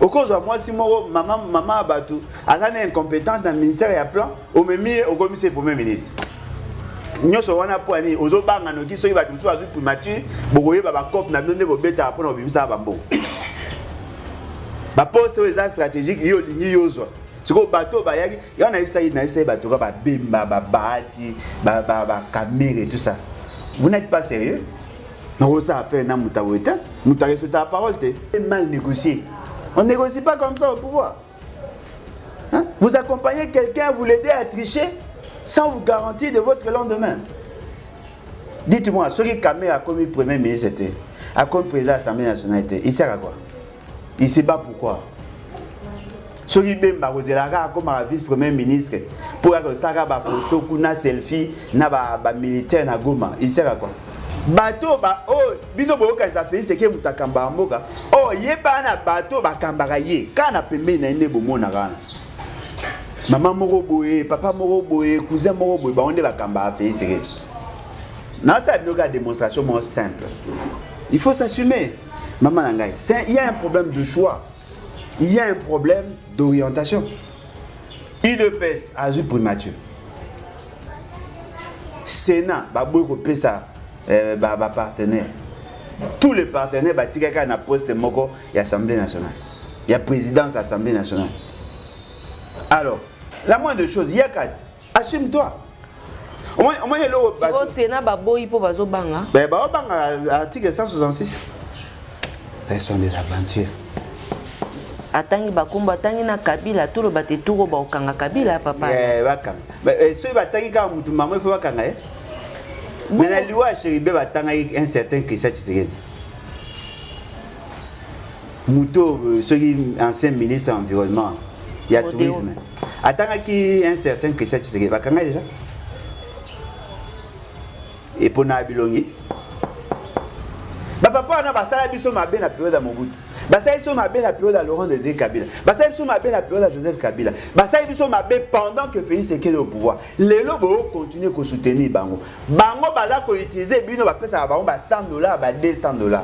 Okozwa mwasi moko, mama, mama ya bato, aza na incompétente na ministère ya plan, omemi ye, okomisi ye premier ministre. Nyonso wana mpo ani ozobanga noki soki bato mosusu bazwi primature, bokoyeba bacope na bino nde bobetaka mpona kobimisaka bambongo, baposte oyo eza stratégique, yo olingi yozwa. Sikoyo bato oyo bayaki yango, nayebisaki bato ka babemba, babahati, bakamere, tout ça, vous n'êtes pas sérieux. Nakosala affaire na moto aboye te, moto arespecte la parole te. Mal négocier, on négocie pas comme ça au pouvoir, hein? Vous accompagnez quelqu'un, vous l'aidez à tricher sans vous garantir de votre lendemain. Dites-moi, soki Kamerhe akomi premier ministre te, akomi président de l'Assemblée nationale te, il sert à quoi? Il se bat pourquoi? Soki Bemba akozelaka akomaka vice premier ministre mpo kaka osalaka bafoto kuna, selfie na bamilitaire na Goma, il sert à quoi? Bato oyo bino boyokanisa Félix eke moto akambaka mboka oyo, yeba na bato bakambaka ye kaka na pembeni na ye nde bomonaka wana, mama moko boye, papa moko boye, cousin moko boye, bango nde bakambaka Félix eke. Nasala bino kaka démonstration moko simple. Il faut s'assumer, mama na ngai. Il y a un problème de choix, il y a un problème d'orientation. UDPS azwi primature, Sénat baboyi kopesa bapartenaire, tous les partenaires batikaki kaka na poste moko ya Assemblée nationale, ya présidence ya Assemblée nationale. Alors la moindre des choses, yaka te, assume-toi. Omoni eloko? Sikoyo Sénat baboyi mpo bazobanga. Baobanga article 166, ce sont des aventures. Atangi bakombo, atangi na Kabila, toloba te turo baokanga Kabila, papa. Bakanga. Soki batangi kaka mutu mama, ifo bakanga ye. Mais na liwa ya Chérubin, batangaki un certain Christian Tshisekedi, moto soki ancien ministre ya environnement, ya tourisme, atangaki un certain Christian Tshisekedi, bakanga déjà epona bilongi. Bapapa wana basala biso mabe na période ya Mobutu, basali biso mabe na période ya Laurent Désiré Kabila, basali biso mabe na période ya Joseph Kabila, basali biso mabe pendant que Félix ekende au pouvoir. Lelo bokocontinue kosoutenir bango. Bango baza koutiliser bino, bapesaka bango ba 100 $, ba 200 $,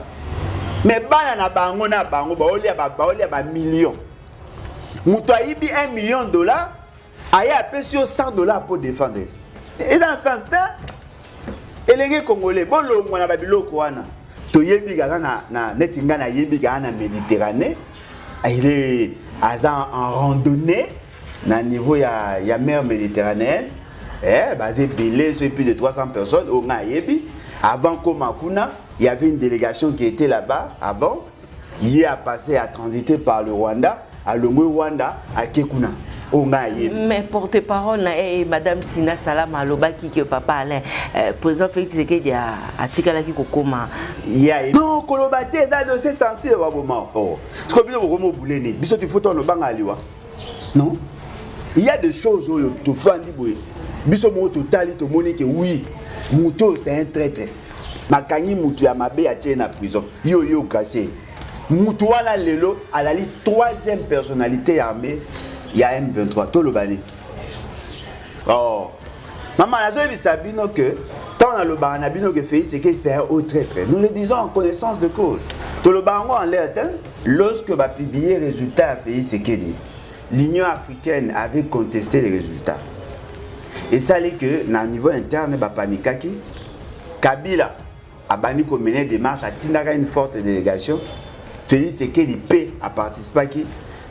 mais bana na bango na bango baolia bamillion. Moto ayibi 1 million dollar, aye apesi yo 100 $ mpo défendre, eza na sens te. Elenge congolais, bolongwa na babiloko wana. Toyebi kaka na neti ngai nayebi kaka na Méditerranée, il est aza en randonnée na niveau ya mer Méditerranéenne. Baza ebele, soki plus de 300 personnes oyo ngai ayebi. Avant koma kuna, il y avait une délégation qui était là-bas avant ye a passé, a transité par le Rwanda, alongwe Rwanda, ake kuna, oyo ngai ayebi. Mais porte parole na ye, madame Tina Salama, alobaki ke papa Alain, président Félix Tshisekedi atikalaki kokóma. Non, koloba te, eza dossier sensible, baboma. Oh, sikoyo bino bokoma obule nini? Biso tifo tolobanga aliwa? Non, il y a des choses oyo tofandi boye, biso moko totali, tomoni ke oui, moto oyo c'est un traître. Makangi mutu ya mabe, atie na prison, yo yo gracier mutu wana. Lelo azali troisième personnalité ya armée ya M23. Toloba nini? Oh, Maman, nazoyebisa bino que tant nalobaka na bino que Félix Tshisekedi c'est un haut traître. Nous le disons en connaissance de cause. Toloba yango en l'air, hein? Lorsque ba publier résultat ya Félix Tshisekedi, l'Union africaine avait contesté les résultats. Esali que na niveau interne ba panikaki. Kabila abandi ko mener démarche, atindaka une forte délégation. Félix Tshisekedi pe a participaki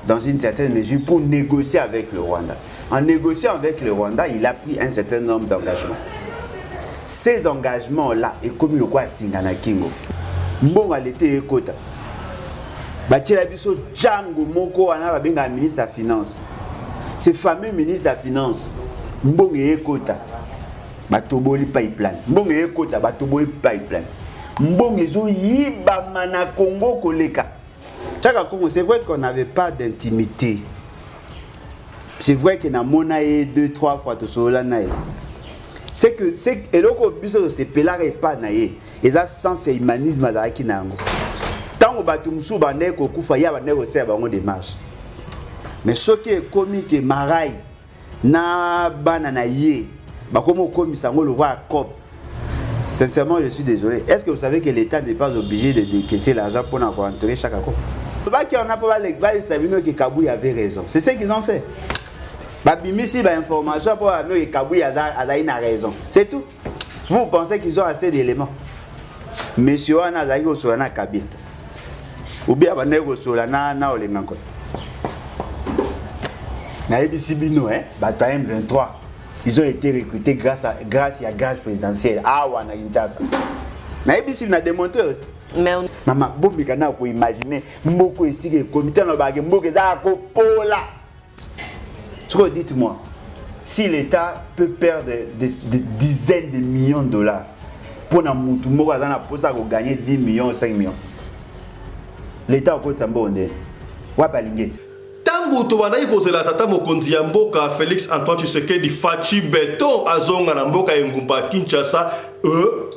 dans une certaine mesure pour négocier avec le Rwanda. En négociant avec le Rwanda, il a pris un certain nombre d'engagements. Ces engagements-là, ekomi lokola singa na kingo. Mbongo ya leta ekota. Batiela biso django moko wana babengaka ministre ya finance. Ce fameux ministre ya finance, mbongo ekota. Batoboli pipeline. Mbongo ekota, batoboli pipeline. Mbongo ezoyibama na Congo koleka. Chaka Congo, c'est vrai qu'on n'avait pas d'intimité. C'est vrai que namona ye deux trois fois tosolola na ye. C'est que c'est eloko biso tosepelaka epa na ye eza sens ya humanisme azalaki na yango. Ntango bato mosusu bandaki kokufa ye abandaki kosala bango démarche. Mais soki ekomi ke marai na bana na ye bakomi kokomisa yango lokola coop. Sincèrement, je suis désolé. Est-ce que vous savez que l'État n'est pas obligé de décaisser l'argent pour enterrer chaque coup? Baki on a pas les ba que Kabouya avait raison. C'est ce qu'ils ont fait. Babimisi ba information pour que Kabouya a une raison. C'est tout. Vous pensez qu'ils ont assez d'éléments? Monsieur wana azalaki kosola na Kabila. Ou bien abandaki kosola na na Olenga Nkoy. Nayebisi bino hein, bato ya M23 ils ont été recrutés grâce à grâce ya grâce présidentielle awa na Kinshasa. Nayebisi na démontré. Mais on... Mama bomika na ko imaginer mboko esika ekomi tano bake mboka eza kopola. Sikoyo dites-moi, si l'État peut perdre des dizaines de millions de dollars pour na mutu moko aza na posa ko gagner 10 millions 5 millions, l'État okotisa mbongo nde wapi alingi ete? Tango tobandaki kozela tata mokonzi ya mboka Felix Antoine Tshisekedi Fatshi Beton azonga na mboka engumba Kinshasa,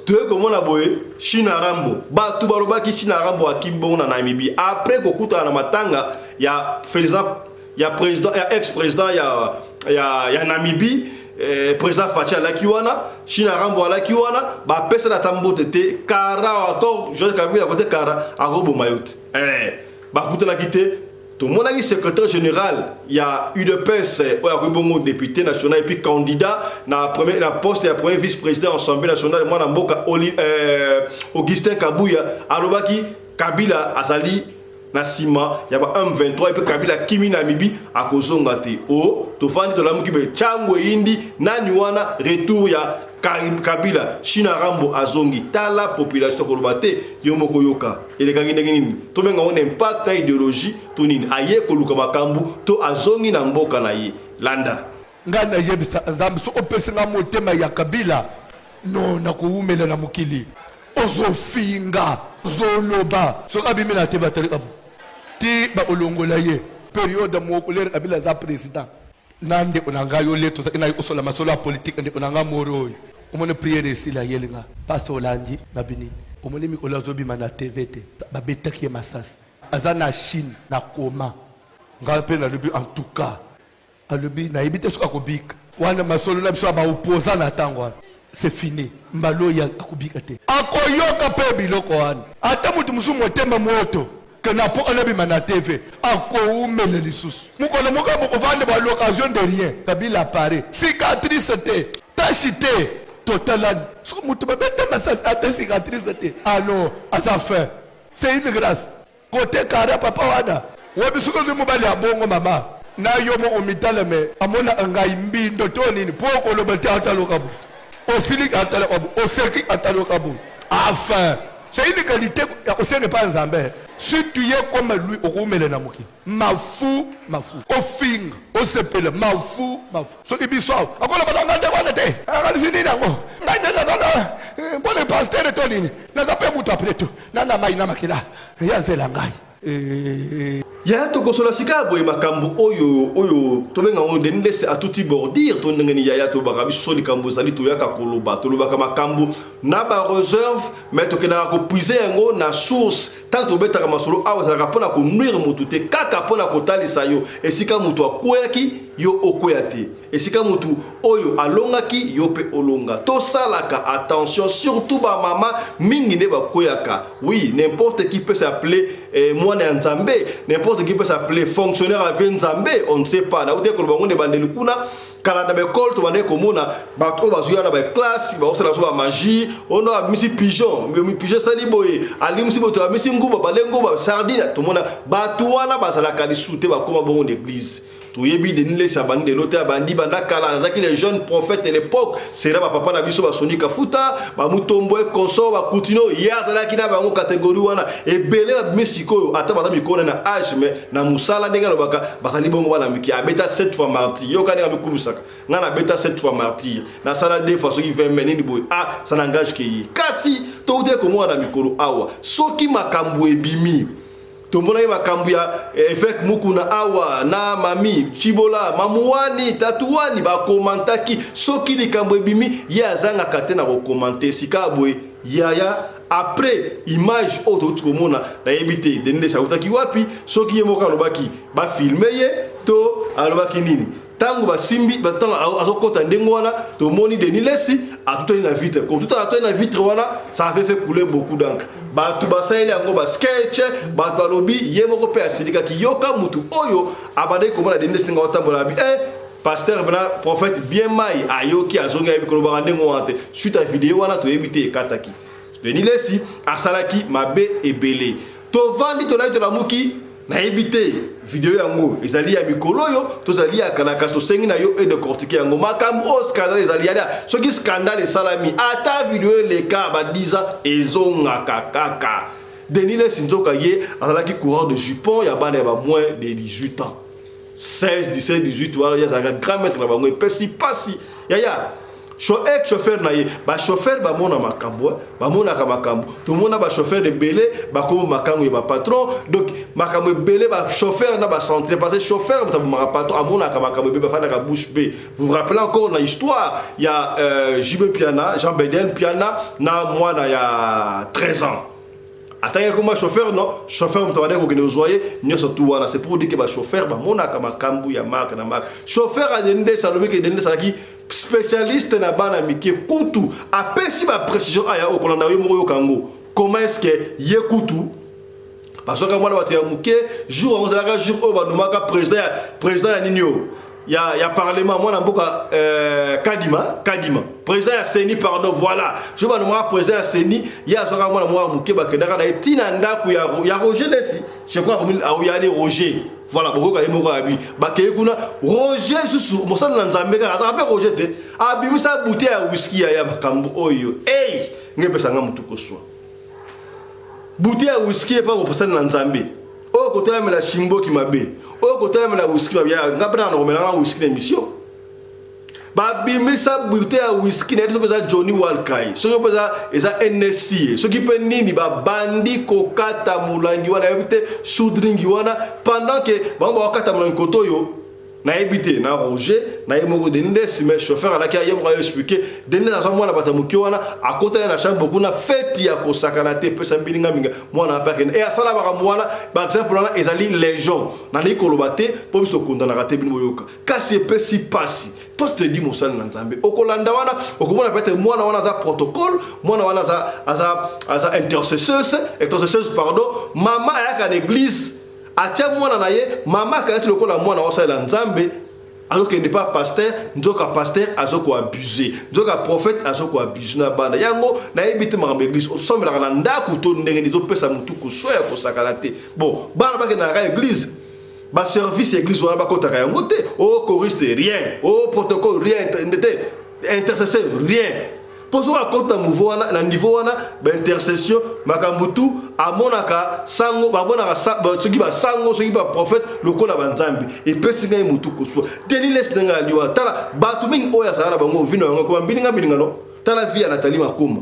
toye komona boye Shina Rambo. Bato balobaki Shina Rambo akimi bongo na Namibie après kokutana na matanga ya président ya président ya ex-président ya, ya, ya Namibie. Président Fatshi alaki wana, Shina Rambo alaki wana, bapesana ata mbote te. Kara encore Joseph Kabila kote kara akoboma yo te. Bakutanaki te. Tomonaki secrétaire général ya UDPS oyo akoki bongo député national et puis candidat na premier, na poste ya premier vice-président Assemblée nationale, mwana mboka Augustin Kabuya alobaki Kabila azali na nsima ya ba M23 et puis Kabila kimi na Namibie akozonga te. O tofandi tolamuki be chango eyindi nani wana retour ya Kabila Shina Rambo azongi. Tala population tokoloba te yo moko yoka elekaki ndenge nini, tobenga ngo na impact na idéologie to nini, aye koluka makambo to azongi na mboka na ye. Landa. Ngai nayebisa Nzambe soki opesi nga motema ya Kabila, no nakowumela na mokili. Ozofinga, ozoloba soki abimi na te batali kabo ti bakolongola ye periode moko lere Kabila aza président. Na ndeko na ngai oyo tozalaki na ye kosola masolo ya politike, ndeko na ngai moro oyo omoni priere esili ayeli nga pasi olandi na binini omoni mikolo azobima na TV te, babetaki ye masasi, aza na Chine na koma. Ngai mpe nalobi en tout cas alobi nayebi te soki akobika wana masolo na biso ya baoposa na ntango wana c'est fini, mbala oyo akobika te, akoyoka mpe biloko wana. Ata moto mosusu motema moto ke na po alobima na TV akoumela lisusu mokolo moko bokovanda ba l'occasion de rien. Kabila apparaît cicatrice te, tache te, totalani soki moto babeta masasi ata cicatrice te, alors aza fin, c'est une grâce. Kote kara papa wana wapi soki ozwi mobali ya bongo mama na yo moko mitaleme amonaka ngai mbindo to nini mpo okoloba te ataloka bo osiliki ataloka bo oseki ataloka bo enfin c'est une qualité ya kosenga epai ya Nzambe. Si tu es comme lui okoumela na mokili mafu mafu ofinga osepela mafu mafu soki biso awa akoloba na ngai nde wana te akanisi nini yango ngai nde naza na mpona pastere to nini naza mpe moto apres tout nana mai na makila ya nzela ngai. Yaya tokosola sika boye makambo oyo oyo tobenga yango Denis Lessie atuti bordure to ndenge nini yaya tobaka biso likambo ezali toyaka koloba tolobaka makambo na ba reserve mais tokendaka kopuiser yango na source ntango tobetaka masolo awa ezalaka mpo na konuire motu te kaka mpo na kotalisa yo esika motu akweyaki yo okweya te Esika mutu oyo alongaki yo pe olonga. Tosalaka attention surtout ba mama mingi nde bakweyaka. Oui, n'importe qui peut s'appeler eh, mwana ya Nzambe, n'importe qui peut s'appeler fonctionnaire à vie Nzambe, on ne sait pas. Na ute koloba ngo nde bandeli kuna kala na baekole tobandaki komona bato oyo bazwi wana baklase bakosala biso bamagie ono abimisi pigeon pigeon esali boye alimisi boye abimisi nguba bale nguba sardine tomona bato wana bazalaka lisusu te bakoma bongo na eglise Toyebi Denis Lessie abandi lelo te, abandi banda kala, azalaki le jeune prophète de l'époque, sera ba papa na biso ba Sony Kafuta, ba Mutombo et consort, ba Coutinho, ye azalaki na bango catégorie wana, ebele babimi sikoyo, ata baza mikolo na âge mais na musala ndenge alobaka bazali bongo bana mike, abeta 7 fois martyr, yoka ndenge amikumisaka, nga na beta 7 fois martyr, nasala 2 fois soki 20 mai nini boye, ah ça n'engage que ye. Kasi towutaki komona na mikolo awa, soki makambo ebimi Tomonaki makambo ya Evêque Mukuna awa na mami Tshibola, mamuwani, tatuwani bakomantaki soki likambo ebimi ye azangaka te na kokomante. Sika boye yaya après image oyo touti komona nayebi te Denis Lessie autaki wapi, soki ye moko alobaki bafilme ye to alobaki nini. Tango basimbi tango azokota ndenge wana tomoni Denis Lessi atutani na vitre kotutana atutani na vitre wana ça avait fait couler beaucoup d'encre bato basaleli yango ba sketch bato balobi ye moko mpe asilikaki yoka mutu oyo abandaki komona Denis Lessi ndenge aotambola abi eh pasteur bana prophète bien mai ayoki azongi ayebi kolobaka ndenge wana te suite ya video wana toyebi te ekataki Denis Lessi asalaki mabe ebele Tovandi tolali tolamuki nayebi te video yango ezali ya mikolo oyo tozali ya kala kasi tosengi na yo edecortike yango makambo oyo scandale ezali yada soki scandale esalami ata video eleka ba 10 ans ezongaka kaka Denis Lessi nzoka ye azalaki coureur de jupon ya bana ya ba moins de 18 ans 16 17 18 wana ye azalaka grand maître na bango epesi pasi yaya ex chauffeur na ye ba chauffeur bamona makambo eh, bamonaka makambo tomona ba chauffeur ebele bakoma makango ya ba patron donc makambo ebele ba chauffeur na ba centre parce que chauffeur moto abomaka patron amonaka makambo ebele bafandaka bouche bée vous vous rappelez encore na histoire ya euh, JB Piana Jean Bedel Piana na mwana ya 13 ans Atangaki akoma chauffeur non chauffeur moto abandaki kokende kozwa ye nyonso tu wana c'est pour dire que ba chauffeur bamonaka makambo ya marque na marque chauffeur ya Denis alobi ke Denis azalaki spécialiste na bana mike kutu apesi ba précision aya okolanda yo moko yoka yango comment est-ce que ye kutu bazwaka mwana bato ya moke jour yango ezalaka jour oyo banomaka président ya président ya nini oyo ya, ya parlement mwana mboka euh, kadima kadima président ya seni pardon voilà je banomaka président ya seni ye azwaka mwana mwa moke bakendaka na ye ntina ndako ya, ya roger lesi je crois aoyani roger voilà bokoyoka ye moko abi bakei kuna roger susu mosali na nzambe kaka azaka mpe roger te abimisa bute ya wiski ya ya makambo oyo ei ngai epesa nga motu koswa bute ya wiski epa mosali na nzambe oyo kotalamela shimboki mabe oyo kotalamela wiski mabe ya nga mpe na komela nga wiski na émission babimisa bute ya wiski nayebi soki eza johnny walkai soki mpe eza eza nsc soki mpe nini babandi kokata molangi wana nayebi te soudringi wana pendant ke bango bakokata molangi koto oyo Nayebi te na Roger na ye moko Denis Lessi mais chauffeur alaki ye moko ayo expliquer Denis Lessi aza mwana bato ya moke wana akota ye na chambre kuna feti ya kosakana te pesa mbilinga mbinga mwana ape akende e asala makambo wana ba exemple wana ezali légion nalingi koloba te mpo biso tokundanaka te bino boyoka kasi epesi pasi toi tu te dis mosali na Nzambe okolanda wana okomona peut-être mwana wana aza protocole mwana wana aza aza aza intercesseuse intercesseuse pardon mama ayaka na église Atia mwana na ye, mama akanisi lokola mwana aosalela Nzambe, azokende pa pasteur, nzoka pasteur azo ko abuser, nzoka prophète azo ko abuser na bana. Yango nayebi te makambo eglise osambelaka na ndako to ndenge nini ezopesa motu koswa ya kosakana te. Bon, bana bakendaka eglise ba service ya eglise wana bakotaka yango te. Oh choriste rien, oh protocole rien, te intercesseur rien. Po soki akota mouvo wana na niveau wana ba intercession makambo tout amonaka sango bamonaka soki ba sango soki ba prophète lokola ba nzambe epesi ngai mutu kosua Denis Lessie ndenge ali wana tala bato mingi oyo azala na bango vino yango ekoma mbilinga mbilinga no tala vie ya Nathalie Makoma.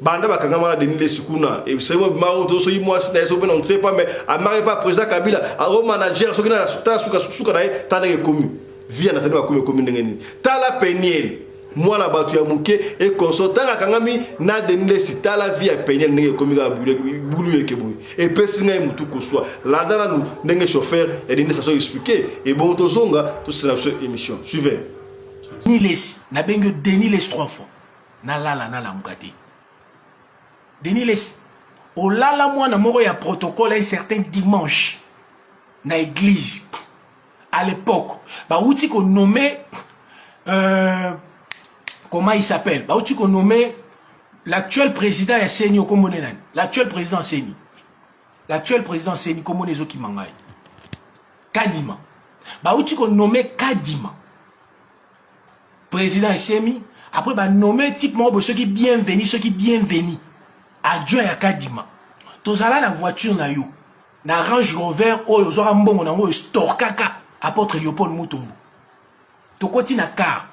Banda bakangama na Denis Lessi kuna. Et c'est moi soki mwasi na ye soki on ne sait pas mais amari pas président Kabila, aro manager soki na tala suka suka na ye tala ndenge ekomi. Vie ya Nathalie Bakumi ekomi ndenge nini? Tala Peniel mwana bato ya moke e consort ntango akangami na Denis Lessi tala vie ya Peniel ndenge ekomi kaka bulu yeke boye epesi ngai motu koswa. Landa nanu ndenge chauffeur ya Denis Lessi azo expliquer ebongo tozonga tosala biso émission. Suivez. Denis Lessi, nabengi yo Denis Lessi trois fois. Nalala nalamuka te. Denis Lessi, olala mwana moko ya protocole un certain dimanche na église. À l'époque, bawuti ko nommer euh, comment il s'appelle? Bawuti ko nommer l'actuel président ya CENI okombo ne nani? L'actuel président CENI. L'actuel président CENI kombo ne ezokima ngai. Kadima. Bawuti ko nommer Kadima. Président Esemi, après ba nommer type moko boye soki bienvenu, soki bienvenu. Adjoint ya Kadima. Tozala na voiture na yo. Na Range Rover oyo ozwaka mbongo nango oyo storkaka apôtre Léopold Mutombo. Tokoti na car.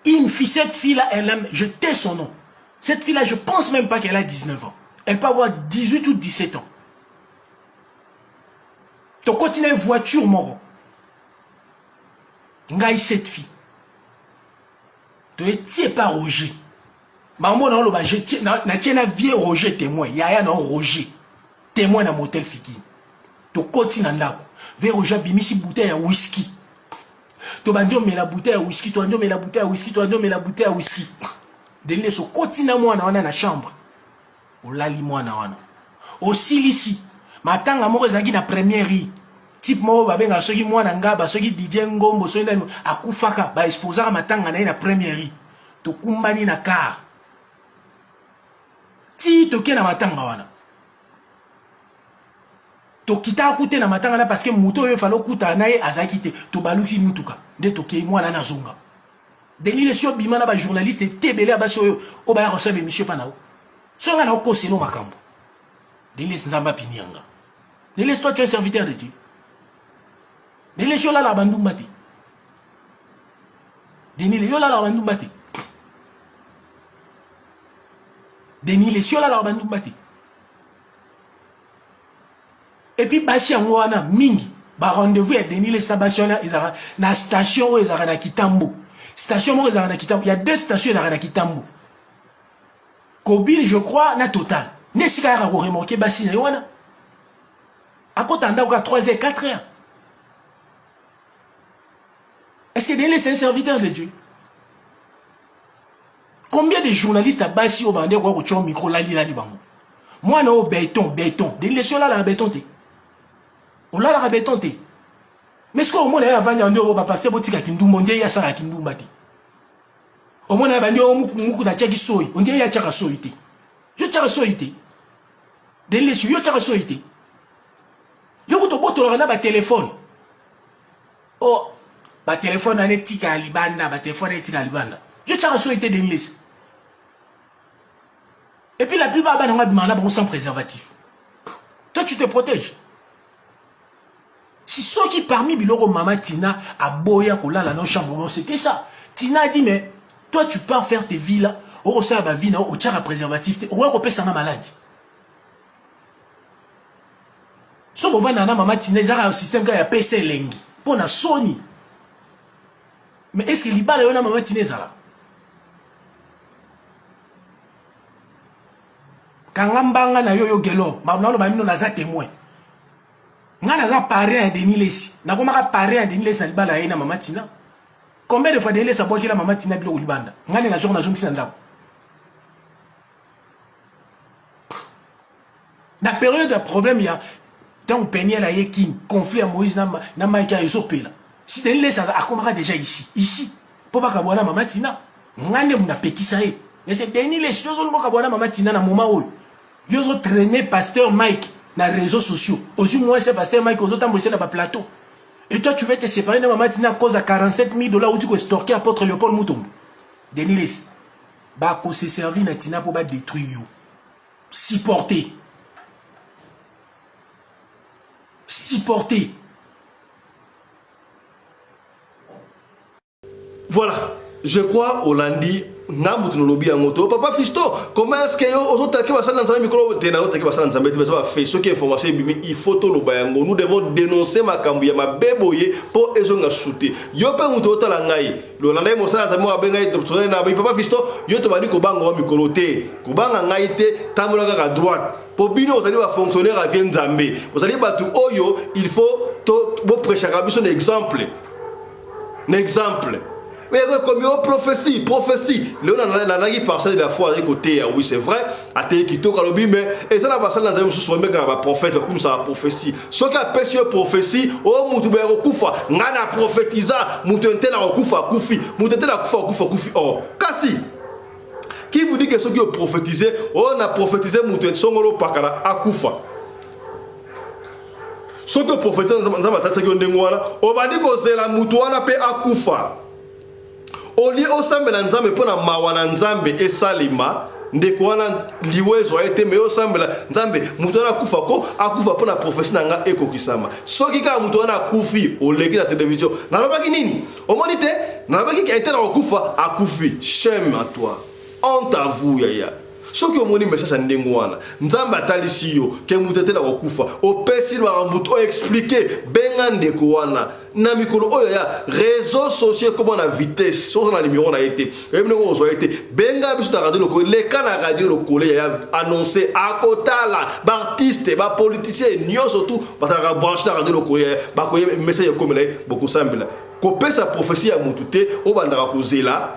Une fille, cette fille-là, elle aime, je tais son nom. Cette fille-là, je pense même pas qu'elle a 19 ans. Elle peut avoir 18 ou 17 ans. Tokoti na voiture moko. Ngai cette fille. Toye tie pa Roger. Bango na oloba je tie na, na tie na vieux Roger témoin, yaya na Roger témoin na motel Fiki. Tokoti na ndako. Vieux Roger abimisi bouteille ya whisky. Tobandi omela bouteille ya whisky, tobandi omela bouteille ya whisky, tobandi omela bouteille ya whisky. Denis Lessie okoti na mwana wana na chambre. Olali mwana wana. Osilisi. Matanga moko ezalaki na première rue. Type moko babengaka soki mwana ngaba, soki Didier Ngombo, soki nani akufaka, ba exposaka matanga na ye na première rue. Tokumbani na car. Ti toke na matanga wana. Tokitaka kute na matanga na parce que moto oyo fallait okutana na ye azalaki te. Tobaluki mutuka nde tokei mwana na zonga. Denis Lessie obima na ba journaliste te ebele ya basi oyo oyo baya kosala émission epa na yo. Soki nga na okoselo makambo. Denis Lessie Nzambe apini yanga. Denis Lessie toi tu es un serviteur de Dieu. Denis Lessie olala bandumba te. Denis Lessie olala bandumba te. Denis Lessie olala bandumba te. Et puis basi yango wana mingi ba rendez-vous ya Denis Lessie basi wana ezalaka na station oyo ezalaka na Kitambo. Station moko ezalaka na Kitambo, il y a deux stations ezalaka na Kitambo. Kobile je crois na Total. Nde esika yaka ko remorquer basi na ye wana. Akota ndako ka 3 h 4 h. Est-ce que Denis Lessie est un serviteur de Dieu? Combien de journalistes à basi oyo bande ko ko micro lali lali bango? Mwana oyo béton béton. Denis Lessie olala na béton te. Olala na béton te. Mais ce que omona ye avandi ande oyo ba pasteur botika kindumba nde ye asala kindumba te. Omona ye bandi oyo muku na tiaki soyi, onde ye atiaka soyi te. Yo tiaka soyi te. Denis Lessie yo tiaka soyi te. Yo kutu obotolaka na ba téléphone. Oh, ba téléphone ane tika libanda, ba téléphone ane tika libanda. Yo tiaka soyi te Denis Lessie. Et puis la plupart bana ngo abimaka na bango sans préservatif. Toi tu te protèges. Si soki parmi biloko mama Tina aboya kolala na chambre non c'était ça. Tina a dit mais toi tu pars faire tes vies là, okosala ba vie na otiaka préservatif te, okoya kopesa nga maladie. Soki ovanda na mama Tina ezaka système kaka ya pesa elengi mpo na soni. Mais est-ce que libala yo na mama Tina ezala? Kanga mbanga na yo yo gelo, naloba bino naza témoin. Nga naza parrain ya Denis Lessie. Nakomaka parrain ya Denis Lessie na libala ya ye na mama Tina. Combien de fois Denis Lessie abwakela mama Tina biloko libanda? Nga nde nazonga nazongisi na ndako. Na période ya problème ya ntango Peniel aye Kin, conflit ya Moïse na, na Mike ya ezopela. Si Denis Lessie akomaka déjà ici, ici mpo bakabwana mama Tina, nga nde napekisa ye. Mais c'est Denis Lessie ozolinga okabwana mama Tina na moment oyo. Yo ozo traîner pasteur Mike na réseaux sociaux. Ozwi mwasi ya pasteur Mike ozotambolisa na ba plateau. Et toi tu veux te séparer na mama Tina à cause ya 47 000 dollars outi ko estorquer apôtre Léopold Mutombo. Denis Lessie. Bako se servir na Tina po ba détruire yo. Supporter. Supporter. Voilà, je crois olandi Nga mutu nalobi yango to papa Fiston, comment est-ce que yo ozotake basali na Nzambe mikolo te na otake basali na Nzambe te baza ba fait soki information ebimi il faut toloba yango. Nous devons dénoncer makambo ya mabe boye po ezonga sute. Yo pe mutu otala ngai, lolanda ye mosala Nzambe moko abengai tozali na papa Fiston, yo tobandi kobanga wa mikolo te. Kobanga ngai te, tambola kaka droite. Po bino bozali ba fonctionnaire ya vie Nzambe. Bozali batu oyo il faut to bo prêchaka biso na exemple. Na exemple. Mais ekomi o prophétie, prophétie. Leo nalandaki parcelle de la foi azali koteya, oui c'est vrai, ateyi kitoko alobi mais eza na basali na Nzambe mosusu bamekaka ba prophète, bakumisaka prophétie. Soki apesi yo prophétie, o mutu boye akokufa, ngai na prophétisa, mutu entele akokufa akufi, mutu entele akufa akufa akufi. Oh, kasi qui vous dit que soki o prophétiser, o na prophétiser mutu songolo pakala akufa. Soki oprofetiza Nzambe atalisaki yo ndenge wana, obandi kozela moto wana mpe akufa. Olie osambela Nzambe mpo na mawa na Nzambe esalema, ndeko wana liwa ezwa ye te, me osambela Nzambe moto wana akufa ko akufa mpo na profesi na nga ekokisama. Soki kaka moto wana akufi, oleki na televizio, nalobaki nini? Omoni te, nalobaki ke ete nakokufa, akufi. Shame à toi, honte à vous yaya. Soki omoni message ya ndenge wana, Nzambe atalisi yo ke moto ete nakokufa, opesi makambo o expliquer, benga ndeko wana. Na mikolo oyo ya réseaux sociaux ekoma na vitesse, soki oza na numero na ye te, oyebi ndenge okozwa ye te, benga biso na radio lokole, leka na radio lokole ya annoncer, akotala ba artistes, ba politiciens nyonso tout bazalaka branche na radio lokole ya bakoyeba message ekomela ye, bokosambela. Kopesa prophetie ya moto te, obandaka kozela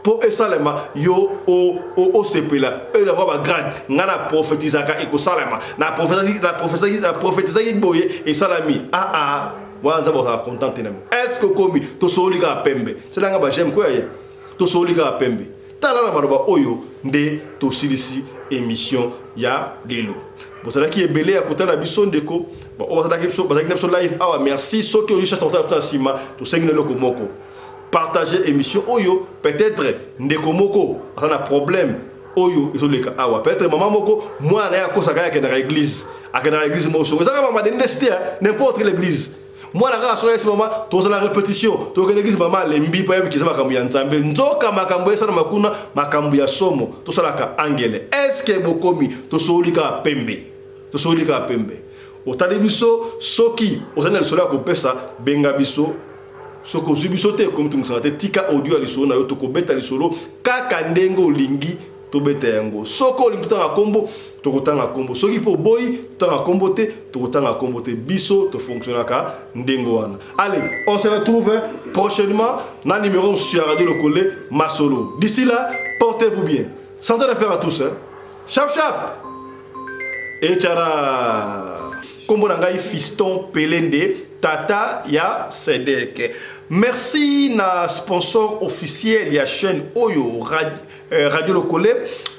po esalema yo osepela oyo yango ba grade nga na prophétisaka ekosalema na prophétisaki na prophétisaki boye esalami ah ah wana nzambe ozala content te na est ce que okomi tosololi kaka pembe selanga ba j'aime ko yaya tosololi kaka pembe tala na maloba oyo nde tosilisi émission ya lelo bozalaki ebele ya kotala biso ndeko baoyo bazalaki biso bazalaki na biso live awa merci soki ozwi chance na nsima tosengi na eloko moko Partager emission oyo peut-être ndeko moko aza na problème oyo ezoleka awa peut-être mama moko mwana na ye akosaka ye akendaka église akendaka église moko soko ezaka mama dendesi te n'importe quelle église mwana kaka soki ayesi mama tozala répétition tokende église mama alembi mpo ayebikisa makambo ya nzambe nzoka makambo esalama kuna makambo ya somo tosalaka angele eske bokomi tosololi kaka pembe tosololi kaka pembe otali biso soki ozali na lisolo ya kopesa benga biso Soki ozwi biso te, komitungisaka te, tika audio ya lisolo na yo, tokobeta lisolo kaka ndenge olingi tobeta yango. Soki olingi totanga kombo, tokotanga kombo. Soki mpe oboyi totanga kombo te, tokotanga kombo te. Biso tofonctionnaka ndenge wana. Allez, on se retrouve prochainement na numéro mosusu ya Radio Lokole Masolo. D'ici là, portez-vous bien. Santé d'affaires à tous. Hein. Chap chap. Et tchara. Kombo na ngai Fiston Pelende, tata ya Sedek. Merci na sponsor officiel ya chaîne oyo euh, Radio Lokole.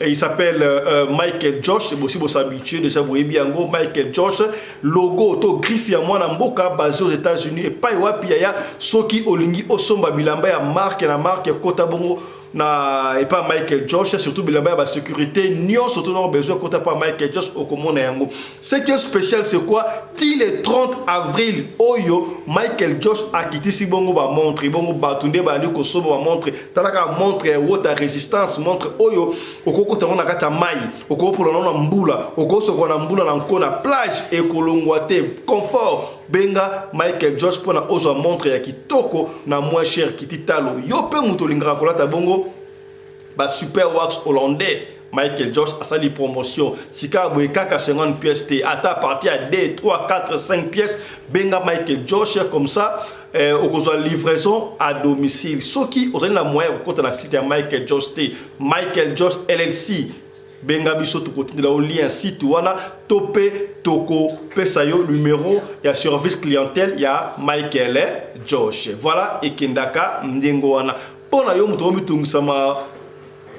Il s'appelle euh, Michael Josh. Bosi bo s'habituer déjà boyebi yango Michael Josh. Logo to griffe ya mwana mboka basé aux États-Unis epai wapi yaya soki olingi osomba bilamba ya marque na marque kota bongo na epa Michael Josh surtout bilamba ya ba sécurité nyonso to na besoin kota pa Michael Josh okomona yango. Ce qui est spécial c'est quoi? Ti le 30 avril oyo Michael Josh akitisi bongo ba montre bongo bato nde bandi kosomba ba montre talaka montre ya water resistance montre oyo okokota yango na kati ya mai okopola na mbula okosokola na mbula na nko na plage ekolongwa te confort Benga Michael Josh pona ozwa montre ya kitoko na moins cher kiti talo. Yo pe moto olingaka kolata bongo ba super wax hollandais. Michael Josh asali promotion sika boye kaka 50 pièces te ata partir ya 2 3 4 5 pièces benga Michael Josh comme ça eh, okozwa livraison à domicile soki ozali na moyen ya kokota na site ya Michael Josh te Michael Josh LLC Benga biso tokotindela yo lien site wana to pe tokopesa yo numero ya service clientèle ya Michael Josh. Voilà ekendaka ndenge wana. Mpo na yo moto omitungisama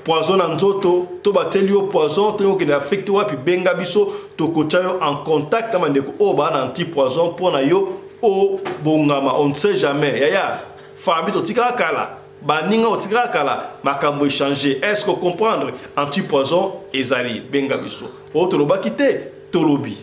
poison na nzoto to batieli yo poison to okende Afrique to wapi, benga biso tokotya yo en contact na bandeko oyo baa na anti poison mpo na yo obongama. On ne sait jamais yaya Fabi totikaka kala Baninga otikaka kala makambo echange est ce que comprendre anti poison ezali benga biso oyo tolobaki te tolobi.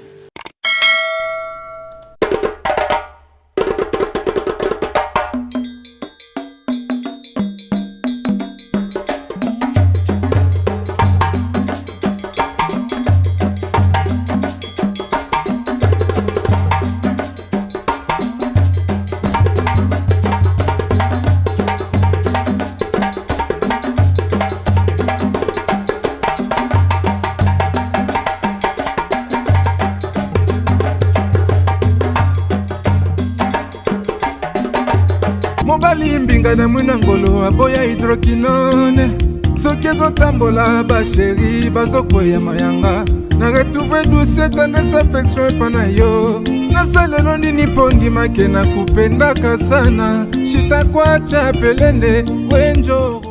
mbinga na mwina ngolo aboya hydroquinone soki ezotambola basheri bazokweya mayanga na retrouve douce tendresse affection epa na yo nasalelo nini mpo ndimake nakupendaka sana shitakwacha pelende wenjoro.